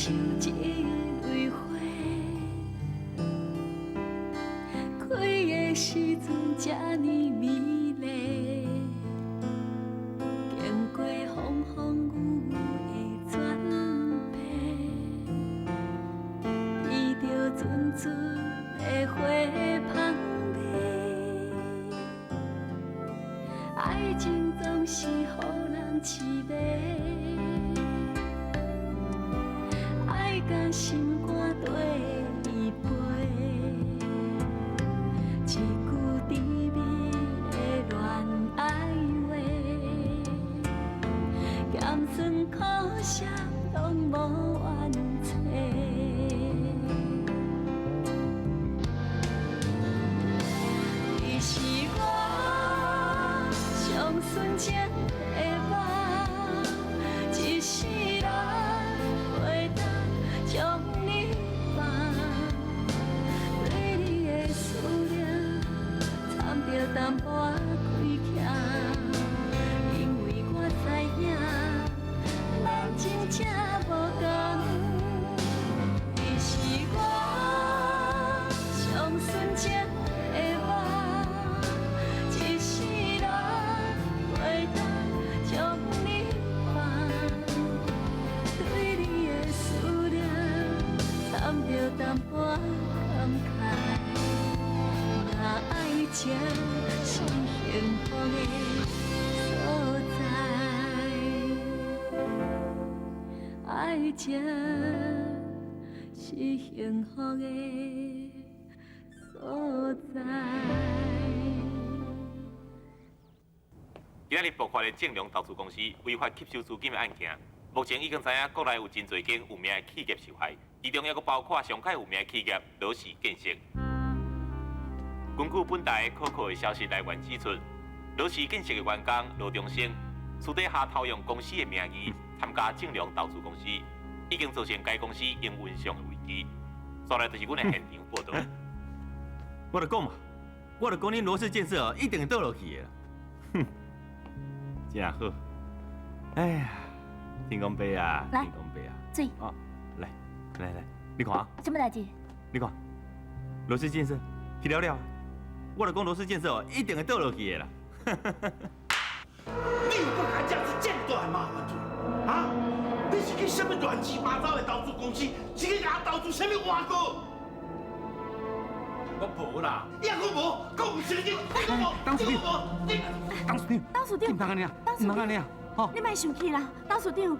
像一蕊花，开的时阵這呢美麗，經過風風雨雨的轉變，聞著陣陣的花香味，愛情總是予人痴迷。愛共心肝綴伊飛，一句甜蜜的戀愛話，鹹酸苦澀攏無怨嗟。你是我上純情的夢，一世人袂當將你放，對你的思念摻著淡薄仔虧欠，因為我知影咱真正無仝。你是我上純情的夢，一世人袂當將你放，對你的思念摻著淡薄仔感慨，若愛情是幸福的所在，愛情是幸福的所在。今仔日爆發的正隆投資公司違法吸收資金的案件，目前已經知影國內有真濟間有名的企業受害，其中抑閣包括上蓋有名的企業羅氏建設。根據本台可靠的消息來源指出，羅氏建設的員工羅中生私底下偷用公司的名義參加正隆投資公司，已經造成該公司營運上的危機。煞來就是阮的現場報導。我就講嘛，我就講恁羅氏建設哦，一定會倒落去的。哼，真好。哎呀，天公伯啊，來天公伯啊，水。哦，來來來，你看啊，什麼代誌？你看，羅氏建設去了了，我就講羅氏建設哦，一定會倒落去的啦。你有閣共這樣子這麼大的麻煩做？啊？你是去啥物亂七八糟的投資公司？是去共我投資啥物碗糕？我無啦，你抑閣無，閣毋承認，你閣無，董事長你閣無，你董事長，董事長，毋通按呢啊，董事長毋通按呢啊，吼！你莫生氣啦，董事長。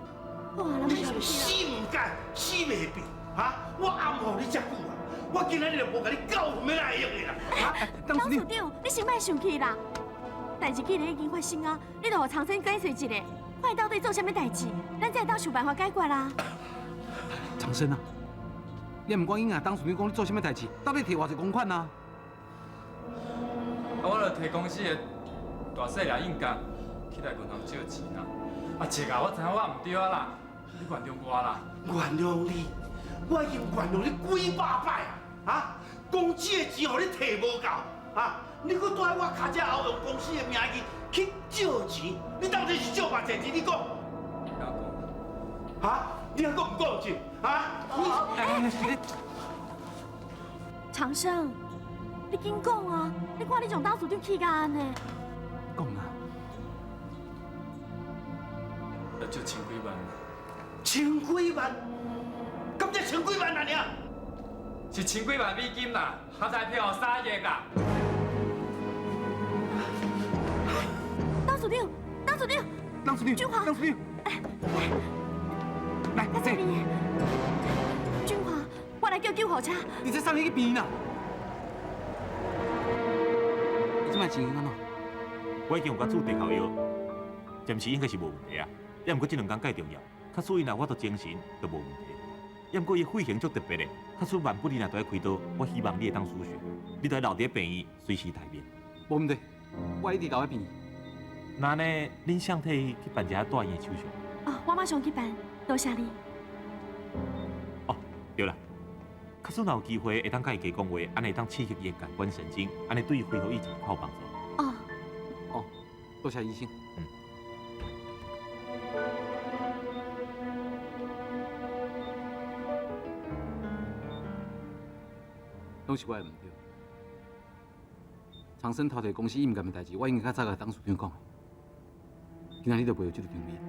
哇，咱莫生氣死毋改，死袂變，哈！我暗予你遮久啊，我今仔日就無共你教訓欲來會用的啦，哈！董董事長，你先莫生氣啦。代誌既然已經發生啊，你就予長生解釋一下，看伊到底做啥物代誌，咱才會當想辦法解決啦。長生啊，你毋管應啊，董事長講你做啥物代誌，到底提偌濟公款啊？啊，我就提公司的大細粒印鑑去來銀行借錢啦。啊，這個我知影我毋對啊啦，你原諒我啦。原諒你，我已經原諒你幾百擺啊！啊，公司的錢予你提無夠啊，你閣蹛佇我跤跡後用公司的名義去借錢，你到底是借偌濟錢？你講。敢講？啊？你還閣毋講是？啊？你長生，你緊講啊！你看你將董事長氣甲按呢。講啊！要借千幾萬。千幾萬？敢才千幾萬啊爾？是千幾萬美金啦，合台票3億啦。董事長，董事長，董事長，俊華，董事長，來，多謝你，俊華，我來叫救護車。你這送伊去病院啦。你這擺情形按怎？我已經有共注地效藥，暫時應該是無問題啊。抑毋過這兩工蓋重要，假使伊若有法度精神，就無問題。抑毋過伊血型足特別的，假使萬不利若著愛開刀，我希望你會當輸血，你著愛留佇病院隨時待命。無問題，我一直留佇病院。那按呢，恁想替伊去辦一下住院的手續？哦，我馬上去辦，多謝你。哦，對啦，假使若有機會會當共伊加講話，按呢會當刺激伊的感官神經，按呢對伊恢復意識較有幫助。哦。哦，多謝醫生。嗯。攏是我的毋對。長生偷提公司掩蓋的代誌，我應該較早共董事長講的。今仔日就袂有這个場面。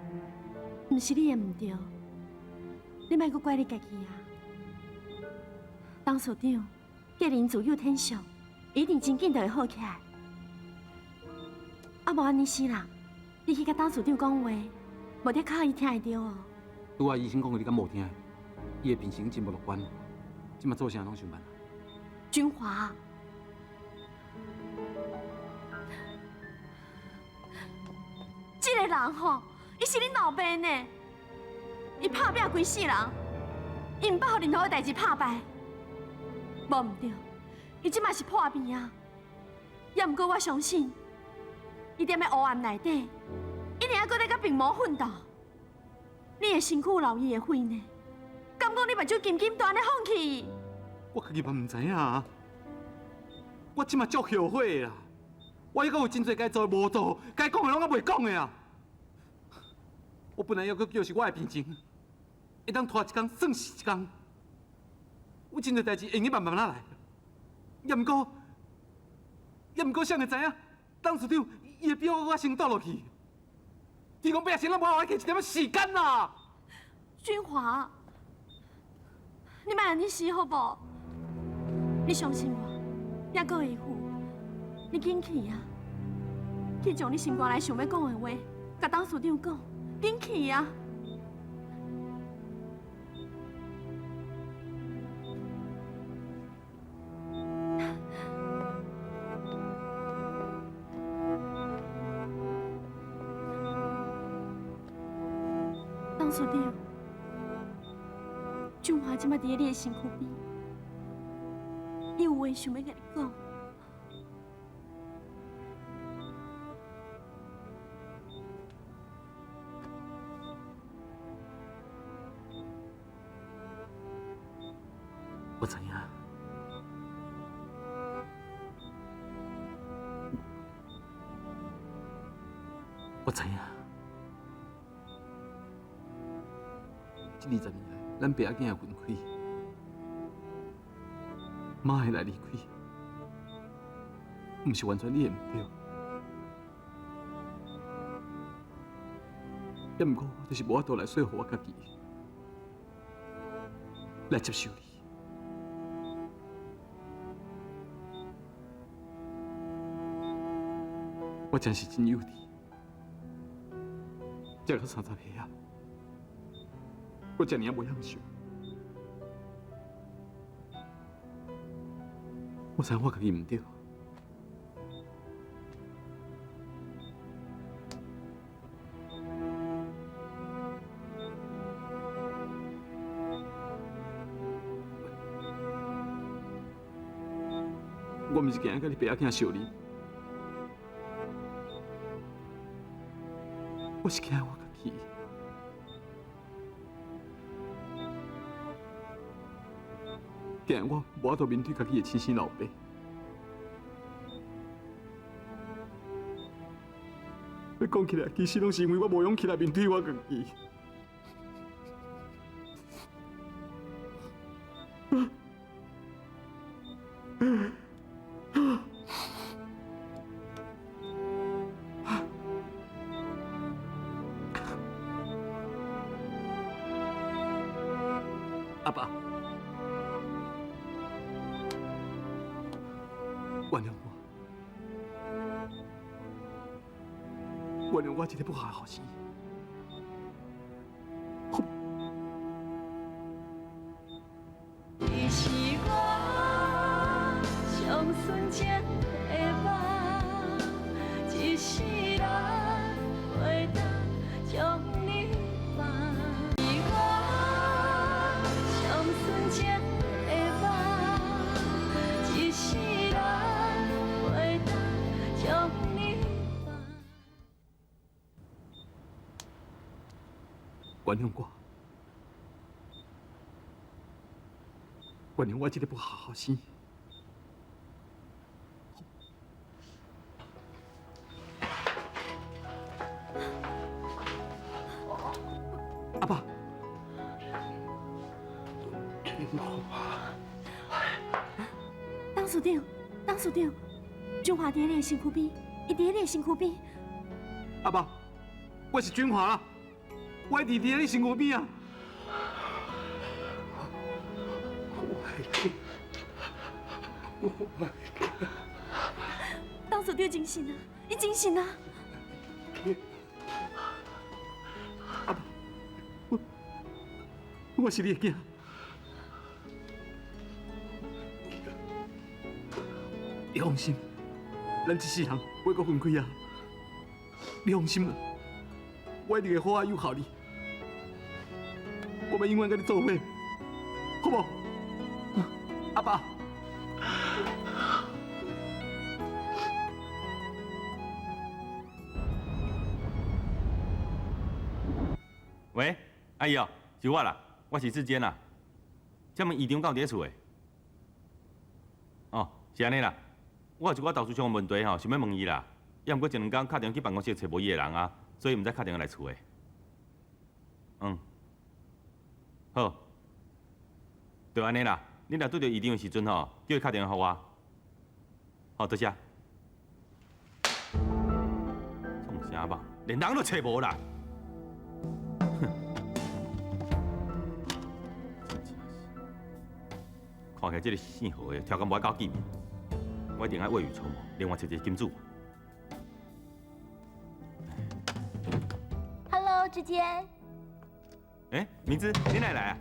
毋是你的毋對，你莫閣怪你家己啊。董事長，既然自有天相，一定真緊就會好起來。啊，無按呢死啦，你去共董事長講話，無得靠伊聽會著哦。拄仔醫生講過，你敢無聽？伊的病情真無樂觀，這馬做啥攏上慢。君華，這个人吼，伊是恁老爸呢，伊拍拚規世人，伊毋捌予任何代誌拍敗。無毋對，伊這馬是破病啊，也毋過我相信，伊踮咧黑暗內底，一定猶閣咧佮病魔奮鬥。你的身軀留伊的血呢？敢講你目睭金金就按呢放棄伊？我家己嘛毋知影啊！我這馬足後悔的啦！我猶閣有真濟該做的無做，該講的攏猶未講的啊！我本來猶閣叫是我的病情，會當拖一工算是一工。有真濟代誌會用得慢慢仔來，也毋過，誰會知影？董事長伊會比我先倒落去。天公伯啊，先咱無愛給一點仔時間啦！君華，你莫按呢死好無？你相信我，猶閣會赴，你緊去啊！去將你心肝內想欲講的話，共董事長講，緊去啊！董事長，俊華這馬佇咧你的身軀邊，伊有話想欲共你講。我知影，我知影。這20年來，咱爸仔囝的分開，媽會來離開，毋是完全你的毋對，也毋過就是無法度來說服我家己，來接受你。我真是真幼稚，才閣30歲啊！我這爾仔無曉想，我知影我家己毋對。我毋是驚佮你爸仔囝相離，我是驚我家己。驚我無法度面對家己的親生老爸，欲講起來，其實攏是因為我無勇氣來面對我家己。阿爸。原諒我，原諒我這個不孝的後生。你是我上純情的夢，一世人袂當將你放。是我上純情的夢，一世人袂當將你放。原諒我，原諒我這個不孝後生。阿爸，天华，事长，董事长，君华伫你的身躯边，伊伫你的身躯边。阿爸，我是君华啦，我一直伫你身躯边啊。我的囝，我的囝。董事长精神啊，伊精神啊。阿爸，我是你的囝。你放心，咱这世人袂阁分开啊！你放心啦，我一定会好好佑护你，我欲永远佮你做伙，好无？阿爸。喂，阿姨哦，是我啦，我是志坚啦。这问院长敢有伫咧厝的？哦，是按呢啦。我有一寡投资上的问题吼，想欲问伊啦。也毋过前两工敲电话去办公室揣无伊的人啊，所以毋知敲电话来厝的。嗯，好，就按呢啦。你若拄著院长的时阵吼，叫伊敲电话予我。好，多谢。创啥吧？连人都揣无啦！哼，真正是，看起来这个姓何的，超工无爱佮我见面。我一定爱未雨绸缪，另外揣一个金主。 Hello，志坚。欸，明芝，你哪会来啊？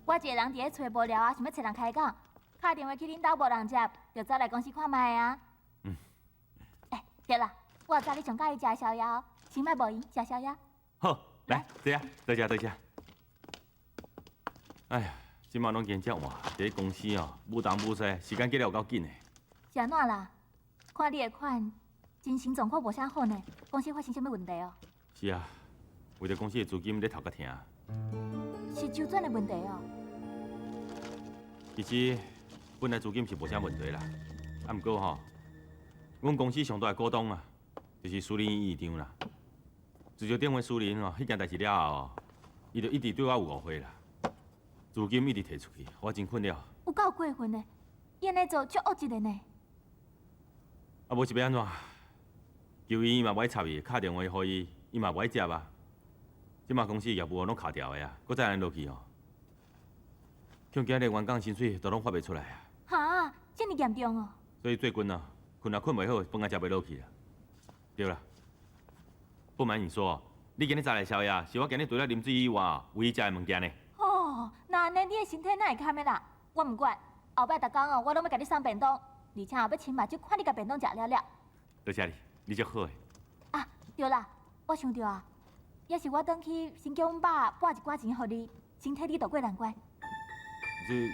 我一个人伫咧揣无聊啊，想欲揣人开讲，敲电话去恁兜无人接，就走来公司看觅啊。嗯。欸，对啦，我知你上佮意食宵夜哦，先莫无闲食宵夜。好，来，坐啊，多谢多谢。哎呀，这马拢经遮晚，伫咧公司哦，舞东舞西，时间过了有够紧的。是按怎啦？看你的款，精神状况无啥好呢。公司发生啥物问题哦？是啊，为著公司的资金咧头壳疼。是周转的问题哦。其实本来资金是无啥问题啦，啊，毋过吼，阮公司上大的股东啊，就是苏林院长啦。自从顶回苏林吼，彼件代志了后，伊就一直对我有误会啦。资金一直提出去，我真困扰。有够过分的，伊按呢做足恶质的呢。啊，无是欲按怎？求伊伊嘛无爱插伊，敲电话予伊，伊嘛无爱接啊。这马公司业务拢卡掉的啊，阁再按呢落去吼，恐今日员工薪水都拢发袂出来啊。哈，这么严重哦？所以最近啊，困也困袂好，饭也食袂落去啦。对啦，不瞒你说，你今日早来宵夜，是我今日除了啉水以外，唯一食的物件呢。哦，那按呢，你的身体哪会堪的啦？我毋管，后摆逐工哦，我拢欲共你送便当。而且后欲亲目睭看你共便当食了了。多谢你，你足好的。啊，对啦，我想著啊，抑是我转去先叫阮爸拨一寡钱予你，先替你渡过难关。这，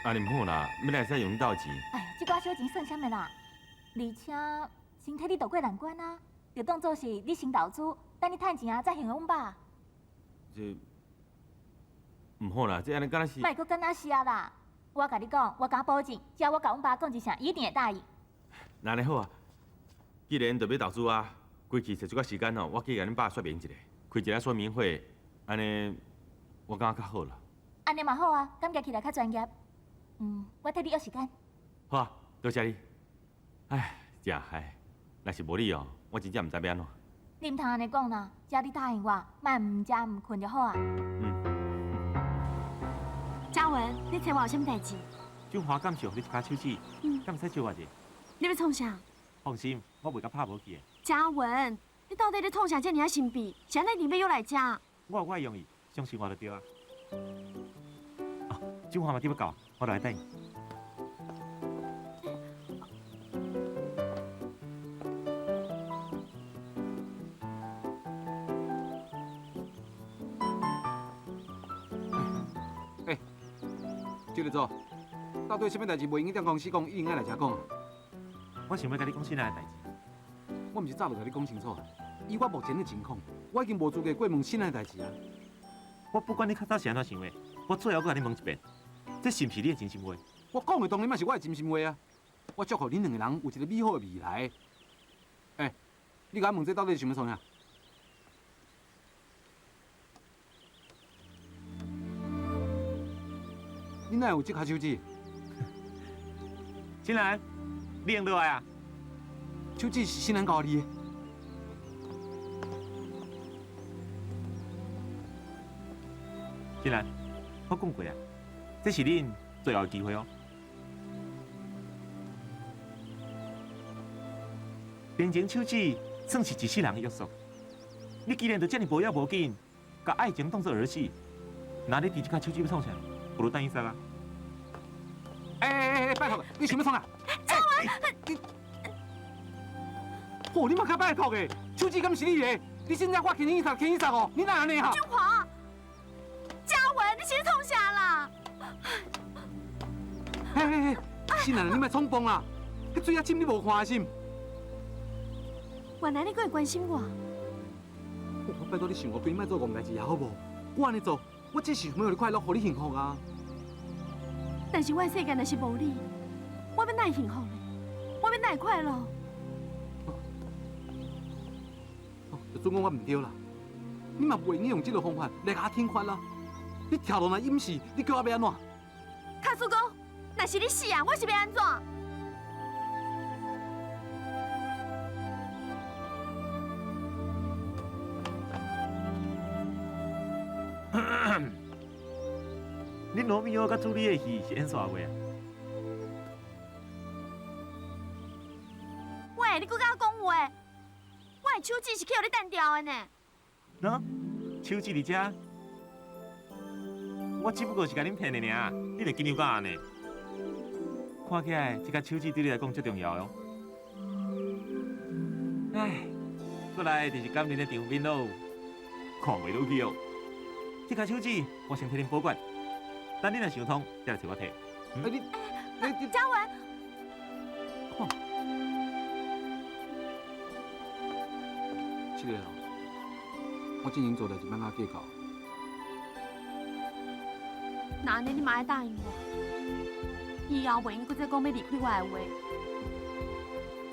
按呢毋好啦，欲来会使用恁兜的钱。哎呀，这寡小钱算啥物啦？而且先替你渡过难关啊，就当做是你先投资，等你趁钱啊再还予阮爸。这，毋好啦，这按呢敢若是。莫阁敢若是啊啦！我共你讲，我敢保证，只要我共阮爸讲一声，伊一定会答应。那按呢好啊，既然著欲投资啊，规气揣一寡时间吼，我去共恁爸说明一下，开一个说明会，按呢我感觉较好啦。按呢嘛好啊，感觉起来较专业。嗯，我替你约时间。好啊，多谢你。哎，真害，若是无你哦，我真正毋知欲按怎。你毋通按呢讲啦，只要你答应我，莫毋食毋睏就好啊。嗯。嘉文，你揣我有啥物代志？俊华敢是予你一跤手指，敢会使借我一下？你欲创啥？放心，我袂共拍无去的。嘉文，你到底咧创啥？遮尔仔神秘，是按怎一定欲约来遮？我有我的用意，相信我就对啊。哦，俊华嘛伫欲到，我来等伊。周日组，到底啥物代志袂用去踮公司讲，一定爱来遮讲啊？我想欲共你讲啥的代志？我毋是早就共你讲清楚，以我目前的情况，我已经无资格过问新的代志啊。我不管你较早是按怎想的，我最后阁共你问一遍，这是毋是你的真心话？我讲的当然嘛是我的真心话啊！我祝福恁两个人有一个美好的未来。欸，你共我问这到底是想欲创啥？你哪会有这跤手指？新兰，你用落来啊？手指是新兰交你的。新兰，我讲过啊，这是恁最后的机会哦。连情手指算是一世人的约束，你既然就这么无要无紧，共爱情当作儿戏，那你伫这跤手指欲创啥？不如等伊杀啊！哎哎哎，拜托，你想欲创啥？嘉文，你，哦，你嘛较拜托的，手指敢是你的？你现在我牵你杀，牵你杀哦，你哪按呢哈？俊华，嘉文，你是咧创啥啦？嘿嘿嘿，新兰，你莫冲动啦，彼水仔深你无看是毋？原来你阁会关心我。我拜托你想我，莫做戆代志啊，好无？我按呢做，我只是想欲予你快乐，予你幸福啊。但是我的世界若是无你，我欲哪会幸福呢？我欲哪会快乐？哦，就准讲我毋对啦。你嘛袂用用这个方法来共我惩罚啦。你跳落来隐死，你叫我欲按怎？卡叔公，若是你死啊，我是欲按怎？恁罗密欧佮朱丽叶戏是演煞未啊？喂，你阁敢讲话？我的手指是去予你弹掉的呢。喏，手指伫遮，我只不过是共恁骗的尔，你就紧张到按呢？看起来这跤手指对你来讲足重要哦。唉，过来就是感人的场面咯，看袂落去哦。这跤手指我先替恁保管，等恁若想通，再来揣我提。哎你，你嘉文，看，这个哦，我之前做代志莫佮计较。那按呢你嘛爱答应我，以后袂用阁再讲欲离开我的话。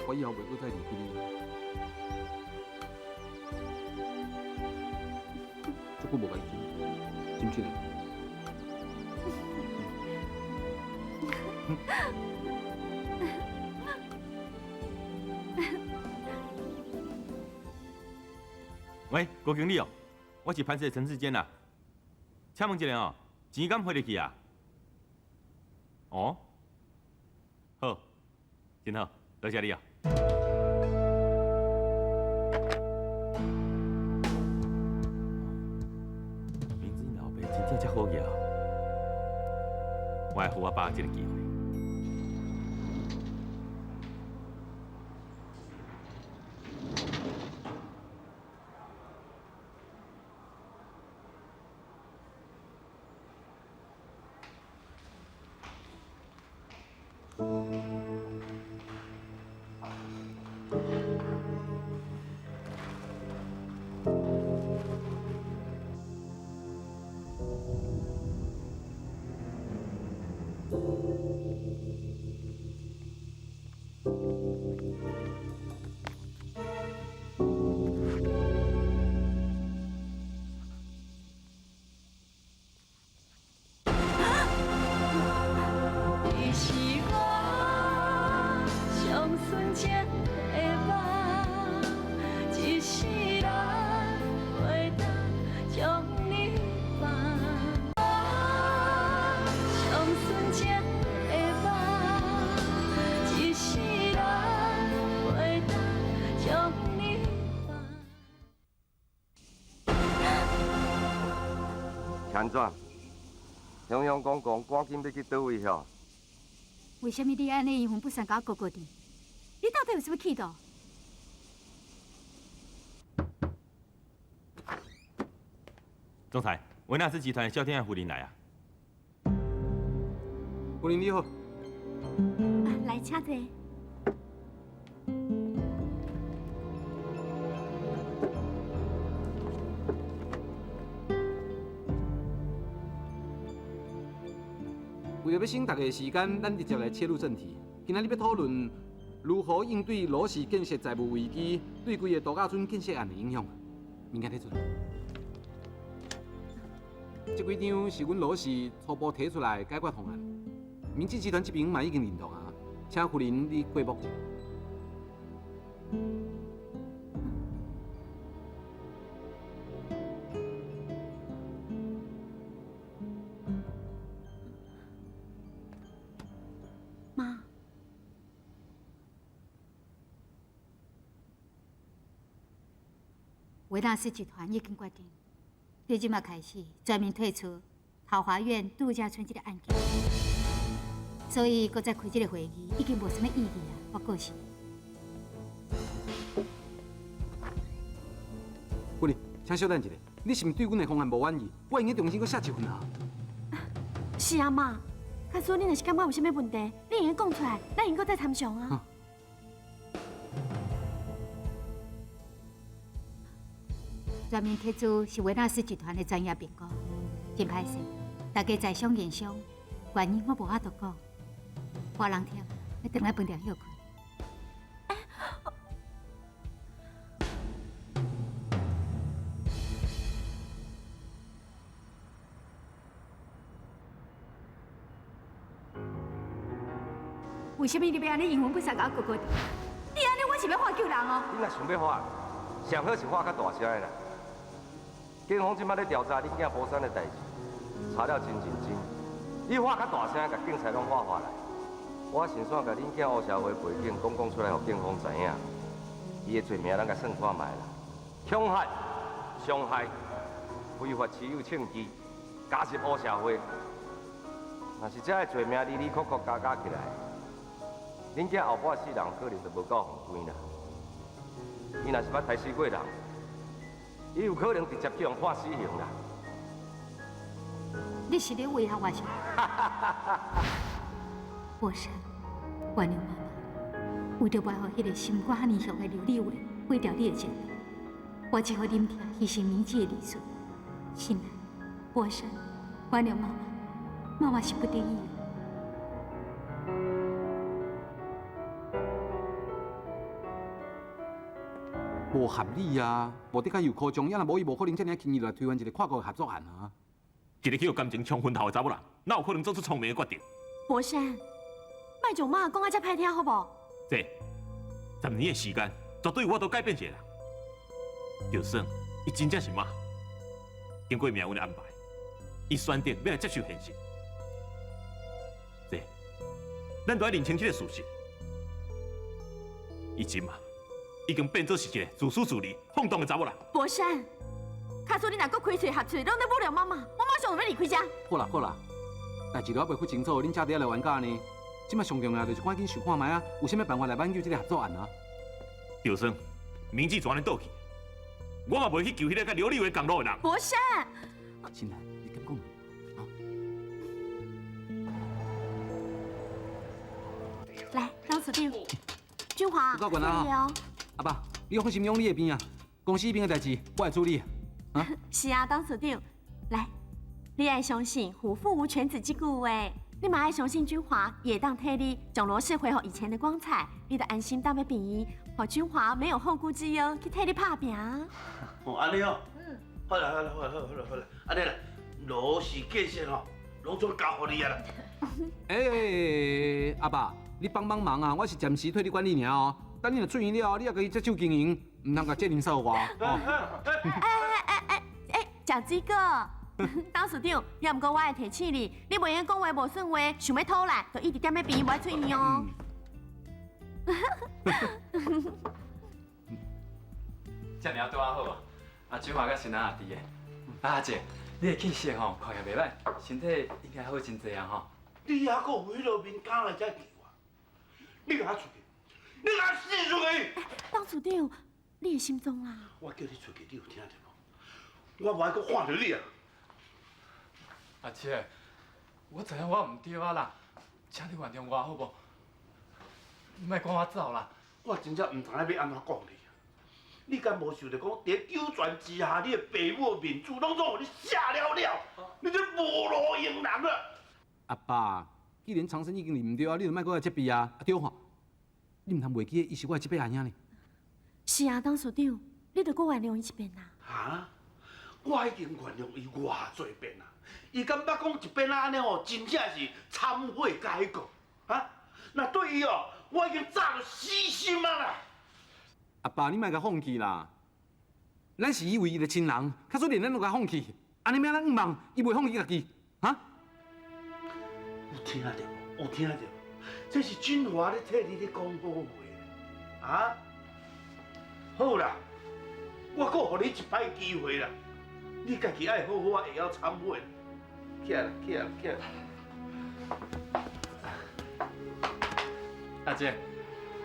我以后袂阁再离开你。这久无共你亲，亲一下。喂，郭经理哦，我是潘氏的陈志坚啦，请问一下哦，钱敢汇入去啊？哦，好，真好，多谢你哦。明知老爸真正遮好额，我爱予我爸这个机会。你是我上纯情的梦，一世人袂当将你放。我上纯情的梦，一世人袂当将你放。是按怎？雄雄公公赶紧欲去佗位吼？为啥物你按呢阴魂不散，共我顾顾伫？你到底有啥物企图？总裁，维纳斯集团萧天爱夫人来啊。夫人你好。来，请坐。为了欲省大家的时间，咱直接来切入正题。今仔日欲讨论如何应对罗氏建设债务危机对规个度假村建设案的影响。物件提出来，这几张是阮罗氏初步提出来的解决方案。明志集团这边嘛已经认同啊，请夫人你过目。妈，维纳斯集团已经决定，对这马开始全面退出桃花苑度假村这个案件，所以阁再开这个会议已经无啥物意义啊！我告诉你，夫人，请稍等一下，你是毋对阮的方案无满意？我会用重新阁写一份啊。是啊，妈，假使你若是感觉有啥物问题，你会用讲出来，咱会用阁再参详啊。全面撤资是维纳斯集团的专业评估，真歹势，大家在商言商，原因我无法度讲。我人忝，欲转来饭店歇睏。为什么你欲按呢阴魂不散共我勾勾搭？你按呢，我是欲喊救人哦！你若想欲喊，上好是喊较大声的啦。警方这摆咧调查恁囝波山的代志，查了真认真。你喊较大声，共警察拢喊下来。我先煞共恁囝黑社会背景讲讲出来，予警方知影。伊的罪名咱共算看觅啦：恐吓、伤害、非法持有枪支、加入黑社会。若是这个罪名离离扣扣加加起来，恁囝后半世人可能就无够予关啦。伊若是捌刣死过人，伊有可能直接去予判死刑啦。你是咧威胁我啥？博山，原谅妈妈，为著袂予彼个心肝遐尔雄的刘立伟毁掉你的前途，我只好忍痛牺牲明志的利润。心爱，博山，原谅妈妈，妈妈是不得已。无合理啊！无的确有夸张，也若无伊无可能遮尔轻易来推翻一个跨国的合作案啊！一个去予感情冲昏头的查某人，哪有可能做出聪明的决定？博山，莫将妈讲啊遮歹听好无？这10年的时间，绝对有法度改变一个人。就算伊真正是妈，经过命运的安排，伊选择欲来接受现实。这，咱都爱认清这个事实。伊这马已经变做是一个自私自利、放荡的查某人。博山，假使你若阁开喙合喙，拢咧侮辱妈妈，我马上就欲离开遮。好啦好啦，代志都犹未发清楚，恁遮伫遐来冤家呢？这马上重要就是赶紧想看觅啊，有啥物办法来挽救这个合作案啊？就算明志全呢倒去，我嘛袂去求彼个佮刘立伟仝路的人。博山，亲爱，你敢讲？来，董事长，君华，够悬啊！阿爸，你放心养你的病啊，公司边的代志我会处理。啊？是啊，董事长，来，你爱相信“虎父无犬子”这句话，你嘛爱相信君华也当替你将罗氏恢复以前的光彩，你就安心踮咧病院，予君华没有后顾之忧去替你拍拼。哦，按呢哦，嗯，好啦好啦好啦好啦好啦，按呢啦，罗氏建设吼，拢总交予你啊啦。欸，阿爸，你帮帮忙啊！我是暂时替你管理尔哦。等你若出院了后，你也家己接手经营，毋通共责任扫予我。哎，食水果，董事长，也毋过我会提醒你，你袂用讲话无算话，想欲讨赖，就一直踮咧病院无爱出院哦。遮尔拄仔好啊！阿君华佮新兰也伫的。阿姐，你的气色吼看起来袂歹，身体应该好真济啊吼。你犹阁有彼落面敢来遮求我？你共我出去！你共我死出去！董事长，你的心脏啦！我叫你出去，你有听著无？我无爱阁看著你啊！阿姐，我知影我毋对啊啦，请你原谅我好无？你莫赶我走啦！我真正毋知影欲按怎讲你。你敢无想著讲，伫九泉之下，你的爸母的面子拢总予你卸了了，你这无路用人啦！阿爸，既然长生已经是毋对啊，你就莫阁来责备啊。啊对吼，你毋通袂记得，伊是我的这辈阿兄呢。是啊，董事长，你著阁原谅伊一遍啦。哈？我已经原谅伊偌济遍啊！伊敢捌讲一遍啊？按呢吼，真正是忏悔改过啊！若對伊哦，我已經早就死心啊啦。阿爸，你莫共放棄啦！咱是伊唯一的親人，假使連咱攏共放棄，按呢欲按怎向望，伊袂放棄家己，哈？有聽著無？有聽著無？這是俊華咧替你咧講好話，啊？好啦，我閣予你一擺機會啦，你家己愛好好仔會曉懺悔。起來，起來，起來！阿姐，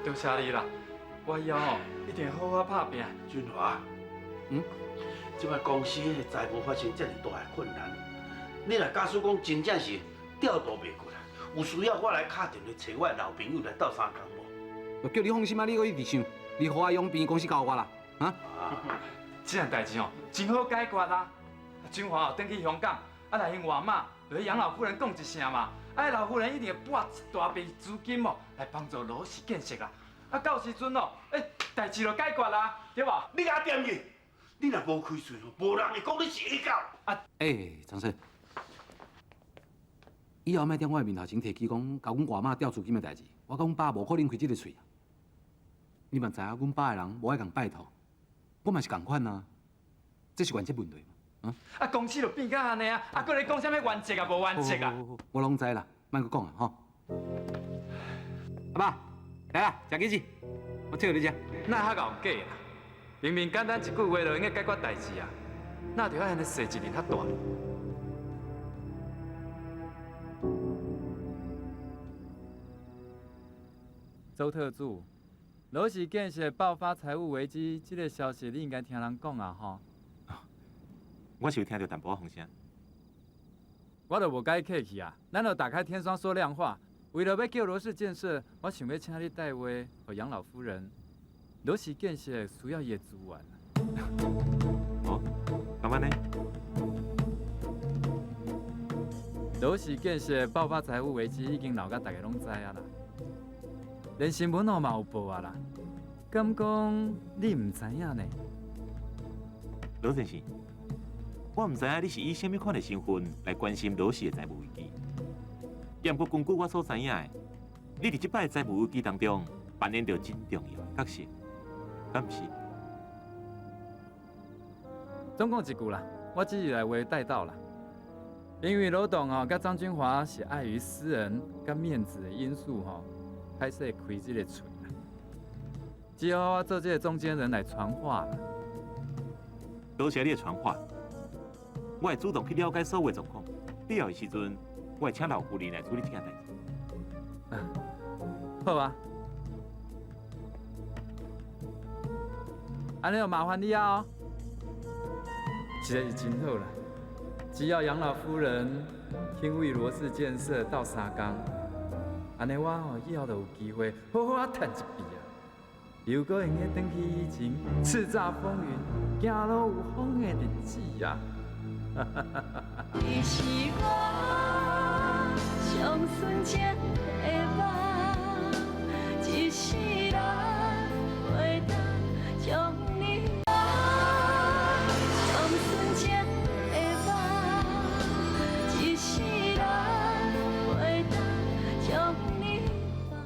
多謝你啦！我以後吼一定好好拍拚。俊華，這擺公司的財務發生這麼大的困難，你若假使講真正是調度袂過來，有需要我來敲電話揣我的老朋友來鬥相共無？我叫你放心啊，你閣一直想，你予阿勇病公司交予我啦，啊？這項代誌吼真好解決啊！俊華轉去香港，啊，來𪜶外媽就去楊老夫人講一聲嘛，啊，老夫人一定會撥一大筆資金哦，來幫助羅氏建設啦。啊，到時陣哦，欸，代誌就解決啦，對無？你共我恬去，你若無開喙，無人會講你是下狗。啊，欸，張生，以後莫佇我的面頭前提起講，共阮外媽調資金的代誌，我佮阮爸無可能開這个喙啊。你嘛知影，阮爸的人無愛共拜託，我嘛是仝款啊，這是原則問題嘛，啊？啊，公司就變甲按呢啊，啊，閣咧講啥物原則啊，無原則啊？我攏知啦，莫閣講啊，吼。阿爸，來啦，食雞翅，我請你食。哪會遐𠢕假啊？明明簡單一句話就會用解決代誌啊，哪著愛按呢踅一輪較大？周特助，羅氏建設爆發財務危機，這個消息你應該聽人講啊，吼。我是有聽著淡薄仔風聲。我就無共伊客氣啊，咱就打開天窗說亮話。為了欲救羅氏建設，我想欲請你帶話予楊老夫人。羅氏建設需要伊的資源。哦，敢按呢？羅氏建設爆發財務危機，已經鬧甲大家攏知影啦，連新聞哦嘛有報啊啦。敢講你毋知影呢？羅先生，我毋知影你是以啥物款的身份來關心羅氏的財務危機。也毋過根據我所知影的，你佇這擺財務危機當中扮演著真重要的角色，敢毋是？總講一句啦，我只是來話帶到啦。因為羅董哦，佮張君華是礙於私人佮面子的因素吼，歹勢開這個喙啦。只好我做這個中間人來傳話啦。多謝你的傳話，我會主動去了解所有狀況。必要的時陣，我會請老夫人來處理這件代誌。好啊，按呢就麻煩你啊。實在是真好啦，只要楊老夫人肯為羅氏建設鬥相共，按呢我吼以後就有機會好好仔趁一筆啊！又閣會用得轉去以前叱咤風雲、行路有風的日子啊！你是我上純情的夢，一世人袂當將你放。上純情的夢，一世人袂當將你放。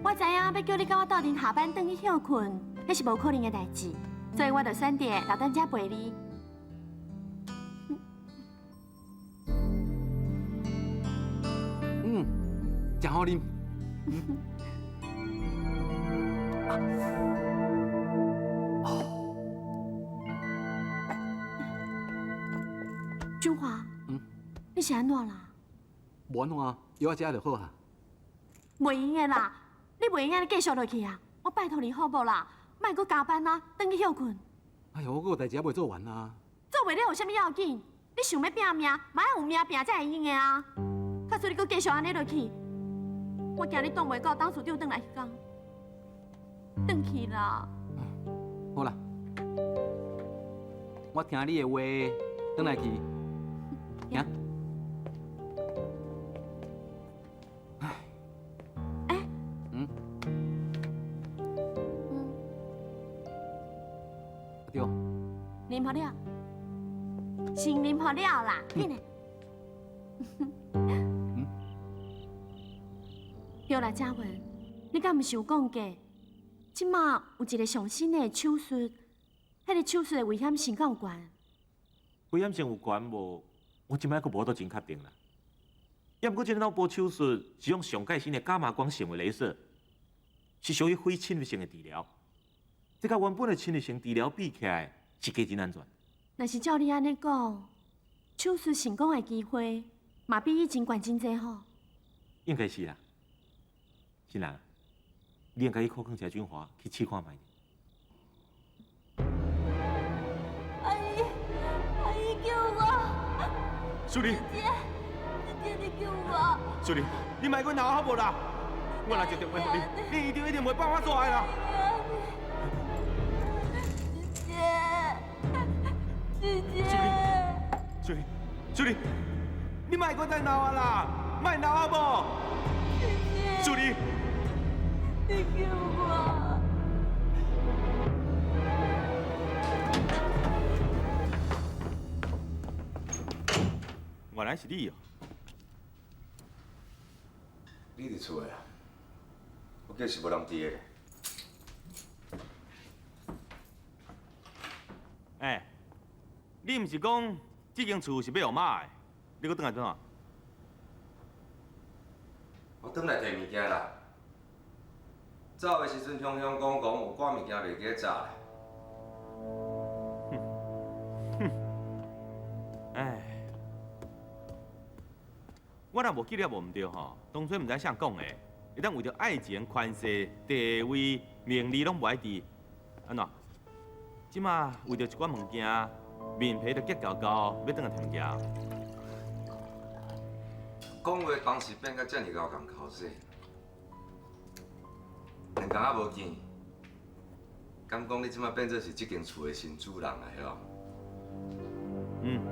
我知影欲叫你佮我鬥陣下班轉去歇睏，彼是無可能的代誌，所以我就選擇留佇遮陪你。嗯，真好啉。俊華，你是按怎啦？無按怎啊，藥仔食就好啊。袂用的啦，你袂用按呢繼續落去啊！我拜託你好無啦，莫閣加班啊，轉去歇睏。哎喲，我閣有代誌猶未做完啊。做袂了有啥物要緊？你想欲拚命，嘛愛有命拚才會用的啊！假使你閣繼續按呢落去，我驚你擋袂到董事長轉來彼工，轉去啦。好啦，我聽你的話，轉來去。行。唉。欸。嗯。對。啉予了。先啉予了啦，緊來。對啦，嘉文，你敢毋是有講過，這馬有一个上新的手術，彼个手術的危險性敢有懸？危險性有懸無？我這擺閣無法度真確定啦。也毋過這个腦波手術是用上蓋新的伽馬光顯微雷射，是屬於非侵入性的治療。這佮原本的侵入性治療比起來，是加真安全。若是照你按呢講，手術成功的機會嘛比以前懸真濟吼。應該是啦。新人，你應該去苦勸一下俊華去試看覓。阿姨，阿姨救我！淑玲，姐，姐你救我！淑玲，你莫閣鬧好無啦？我若接電話予你，你一定一定袂放我煞的啦。姐，姐姐，淑玲，淑玲，淑玲，你莫閣再鬧啊啦！莫鬧好無？淑玲，你救我！原來是你哦！你佇厝的啊？我叫是無人佇的。欸，你毋是講這間厝是欲予媽的？你閣轉來創啥？我轉來提物件啦。走的時陣，雄雄講講有寡物件袂記得紮啦。哼，哼，哎，我若無記得無毋對吼，當初毋知啥講的，會當為著愛情、權勢、地位、名利攏無愛挃，按怎？這馬為著一寡物件，面皮都結厚厚，欲轉來提物件。講話當時變甲遮爾𠢕共口舌，兩工仔無見，敢講你這馬變做是這間厝的新主人啊？曉？嗯。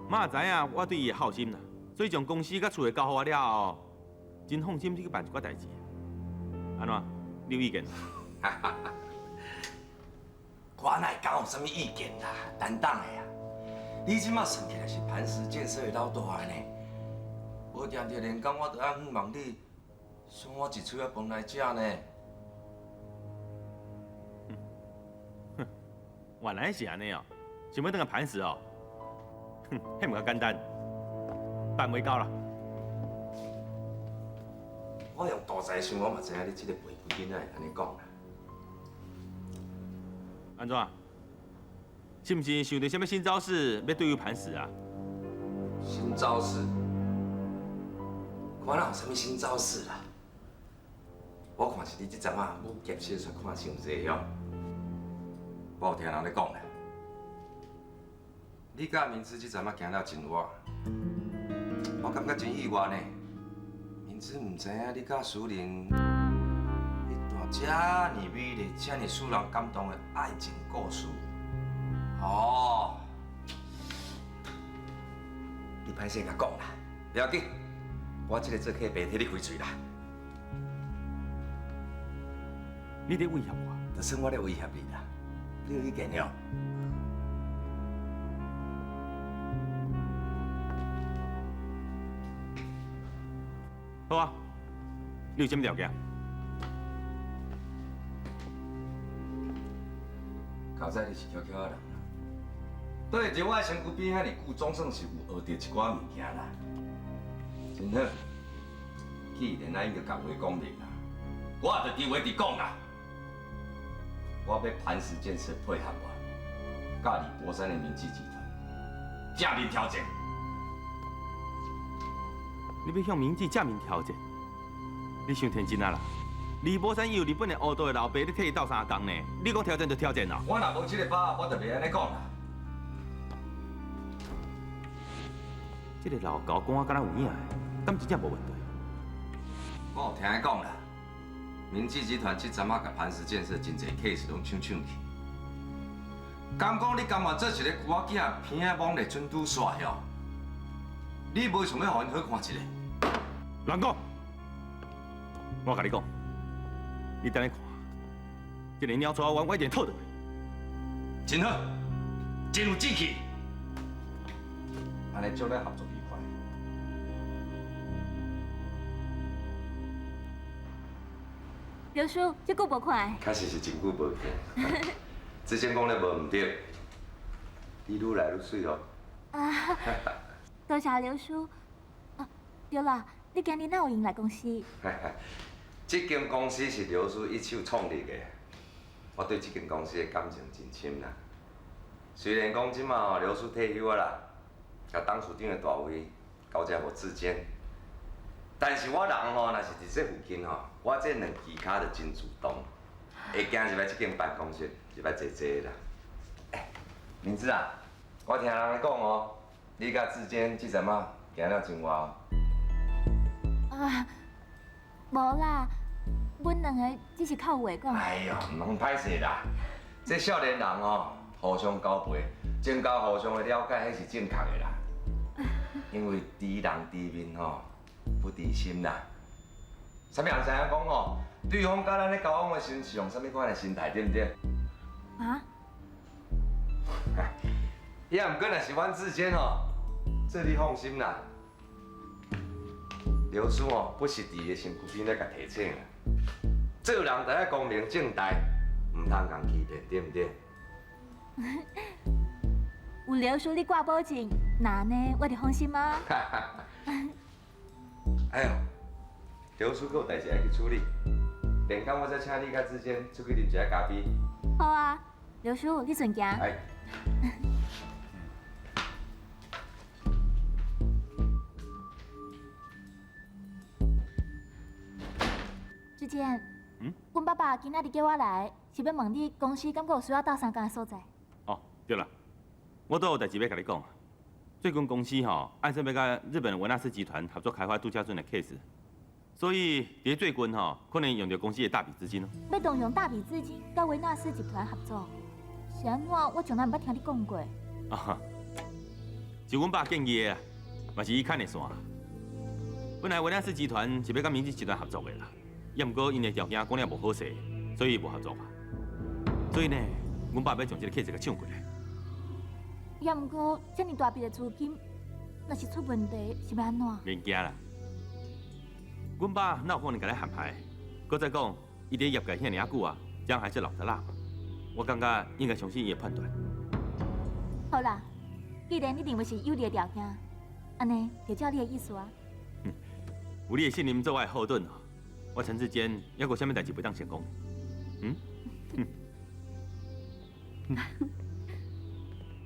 媽知影我對伊的孝心啦，所以將公司佮厝的交予我了後，真放心去辦一寡代誌。按怎？你有意見？我哪會敢有啥物意見啦？擔當的啊！你這馬算起來是磐石建設的老大呢，無定著連工我都愛向望你，賞我一喙仔飯來食呢。哼，原來是按呢哦，想欲轉來磐石哦？哼，彼毋較簡單，辦袂到啦。我用大才想，我嘛知影你這个肥肥囡仔會按呢講啦。按怎？是毋是想著啥物新招式欲對付磐石啊？新招式？看哪有啥物新招式啦？我看是你這陣仔武俠小說看傷濟哦。我有聽人咧講啦，你佮明芝這陣仔行了真活，我感覺真意外呢。明芝毋知影你佮淑玲彼段遮爾美麗、遮爾使人感動的愛情故事。哦，你歹勢共講啦，不要緊，我這個做客袂替你開喙啦。你佇威脅我？就算我咧威脅你啦，你有意見了？好啊，你有啥物條件？較早你是巧巧仔人啦，對佇我的身軀邊遐爾久，總算是有學著一寡物件啦。真好，既然咱已經共話講明啦，我就佇話佇講啦。我欲磐石建設配合我，佮李柏山的明記集團正面挑戰。你欲向明記正面挑戰？你傷天真啊啦！李柏山伊有日本的烏道的老爸，你替伊鬥相共呢？你講挑戰就挑戰啦！我若無這個把握，我就袂按呢講啦。這個老猴講啊，敢若有影的，敢真正無問題？我有聽伊講啦，明記集團這陣仔共磐石建設真濟 case 攏搶搶去。敢講你甘願做一個龜仔囝，偏仔罔咧准拄煞哟？你無想欲予𪜶好看一下？亂講！我共你講，你等下看，這个鳥巢丸我一定討倒來。真好，真有志气。按呢祝咱合作愉快。刘叔，這久無看。確實是真久無見，之前講得無毋對，你愈來愈媠哦。啊，多謝劉叔。啊，對啦，你今日哪有閒來公司？這間公司是劉叔一手創立的，我對這間公司的感情真深啦。雖然講這馬劉叔退休啊啦，共董事長的大位交接予志堅，但是我人吼，若是佇這附近吼，我這兩支跤就真主動，會行入來這間辦公室，入來坐坐啦。欸，明志啊，我聽人咧講哦，你佮志堅這陣仔行了真活哦。啊，無啦，阮兩个只是較有話講。哎喲，毋通歹勢啦，這少年人哦，互相交陪，增加互相的了解，彼是正確的啦。因為知人知面吼，不知心啦。啥物人知影講吼，對方佮咱咧交往的時陣是用啥物款的心態，對毋對？啊？也毋過若是阮志堅吼，這你放心啦。劉叔哦，不時佇伊的身軀邊咧共提醒啦。做人就愛光明正大，毋通共欺騙，對毋對？有劉叔你掛保證，那呢我就放心啊。哎喲，劉叔閣有代誌愛去處理，連工我再請你佮志堅出去啉一下咖啡。好啊，劉叔你順行。哎。志堅，阮爸爸今仔日叫我來，是欲問你公司敢閣有需要鬥相共的所在？哦，對啦，我都有代誌欲共你講。最近公司吼，按說欲佮日本維納斯集團合作開發度假村的 case，所以佇最近吼，可能用著公司的大筆資金咯。欲動用大筆資金佮維納斯集團合作，是按怎？我從來毋捌聽你講過。啊，是阮爸建議的，嘛是伊牽的線。本來維納斯集團是欲佮明治集團合作的啦。也毋過𪜶的條件講了無好勢，所以無合作啊。所以呢，阮爸欲將這个 case 共搶過來。也毋過，這爾大筆的資金，若是出問題，是欲按怎？免驚啦，阮爸哪有可能共你陷害？閣再講，伊佇業界遐爾久啊，這還是老得辣。我感覺應該相信伊的判斷。好啦，既然你認為是有利的條件，按呢就照你的意思啊。有你的信任做我的後盾。我陳志堅猶閣有啥物代誌袂當成功？嗯？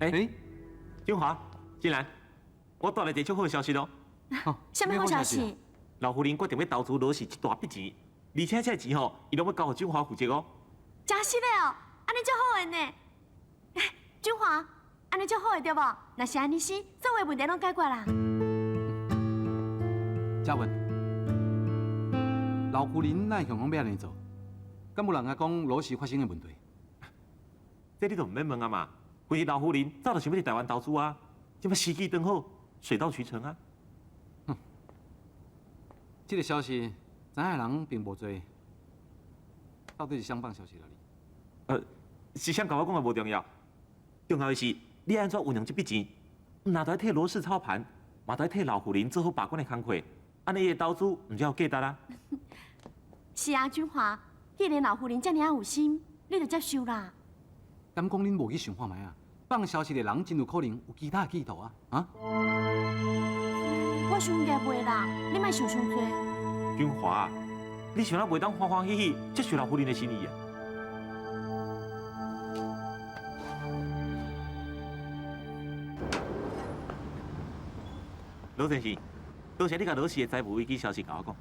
欸，俊華、金蘭，我帶來一个足好的消息咯。啥物好消息？老夫人決定欲投資羅氏一大筆錢，而且這个錢吼，伊攏欲交予俊華負責哦。真實的哦，按呢足好的呢。俊華，按呢足好的對無？若是按呢是，所有問題攏解決啦。嘉文。老夫人哪會向講欲按呢做？敢有人共講羅氏發生的問題？這你就毋免問啊嘛。反正老夫人早就想欲佇台灣投資啊，這擺時機剛好，水到渠成啊。哼，這個消息知影的人並無濟，到底是啥放消息啦？你？是啥共我講的無重要，重要的是你按怎運用這筆錢，毋但著替羅氏操盤，嘛著替老夫人做好把關的工課，按呢伊的投資毋才有價值啦。是啊，俊華，既然老夫人遮爾有心，你就接受啦。敢講恁無去想看覓啊？放消息的人真有可能有其他的企圖啊！啊？我想應該袂啦，你莫想傷濟。俊華，你想啊袂當歡歡喜喜接受老夫人的心意啊？羅先生。多謝你共羅氏的財務危機消息共我講。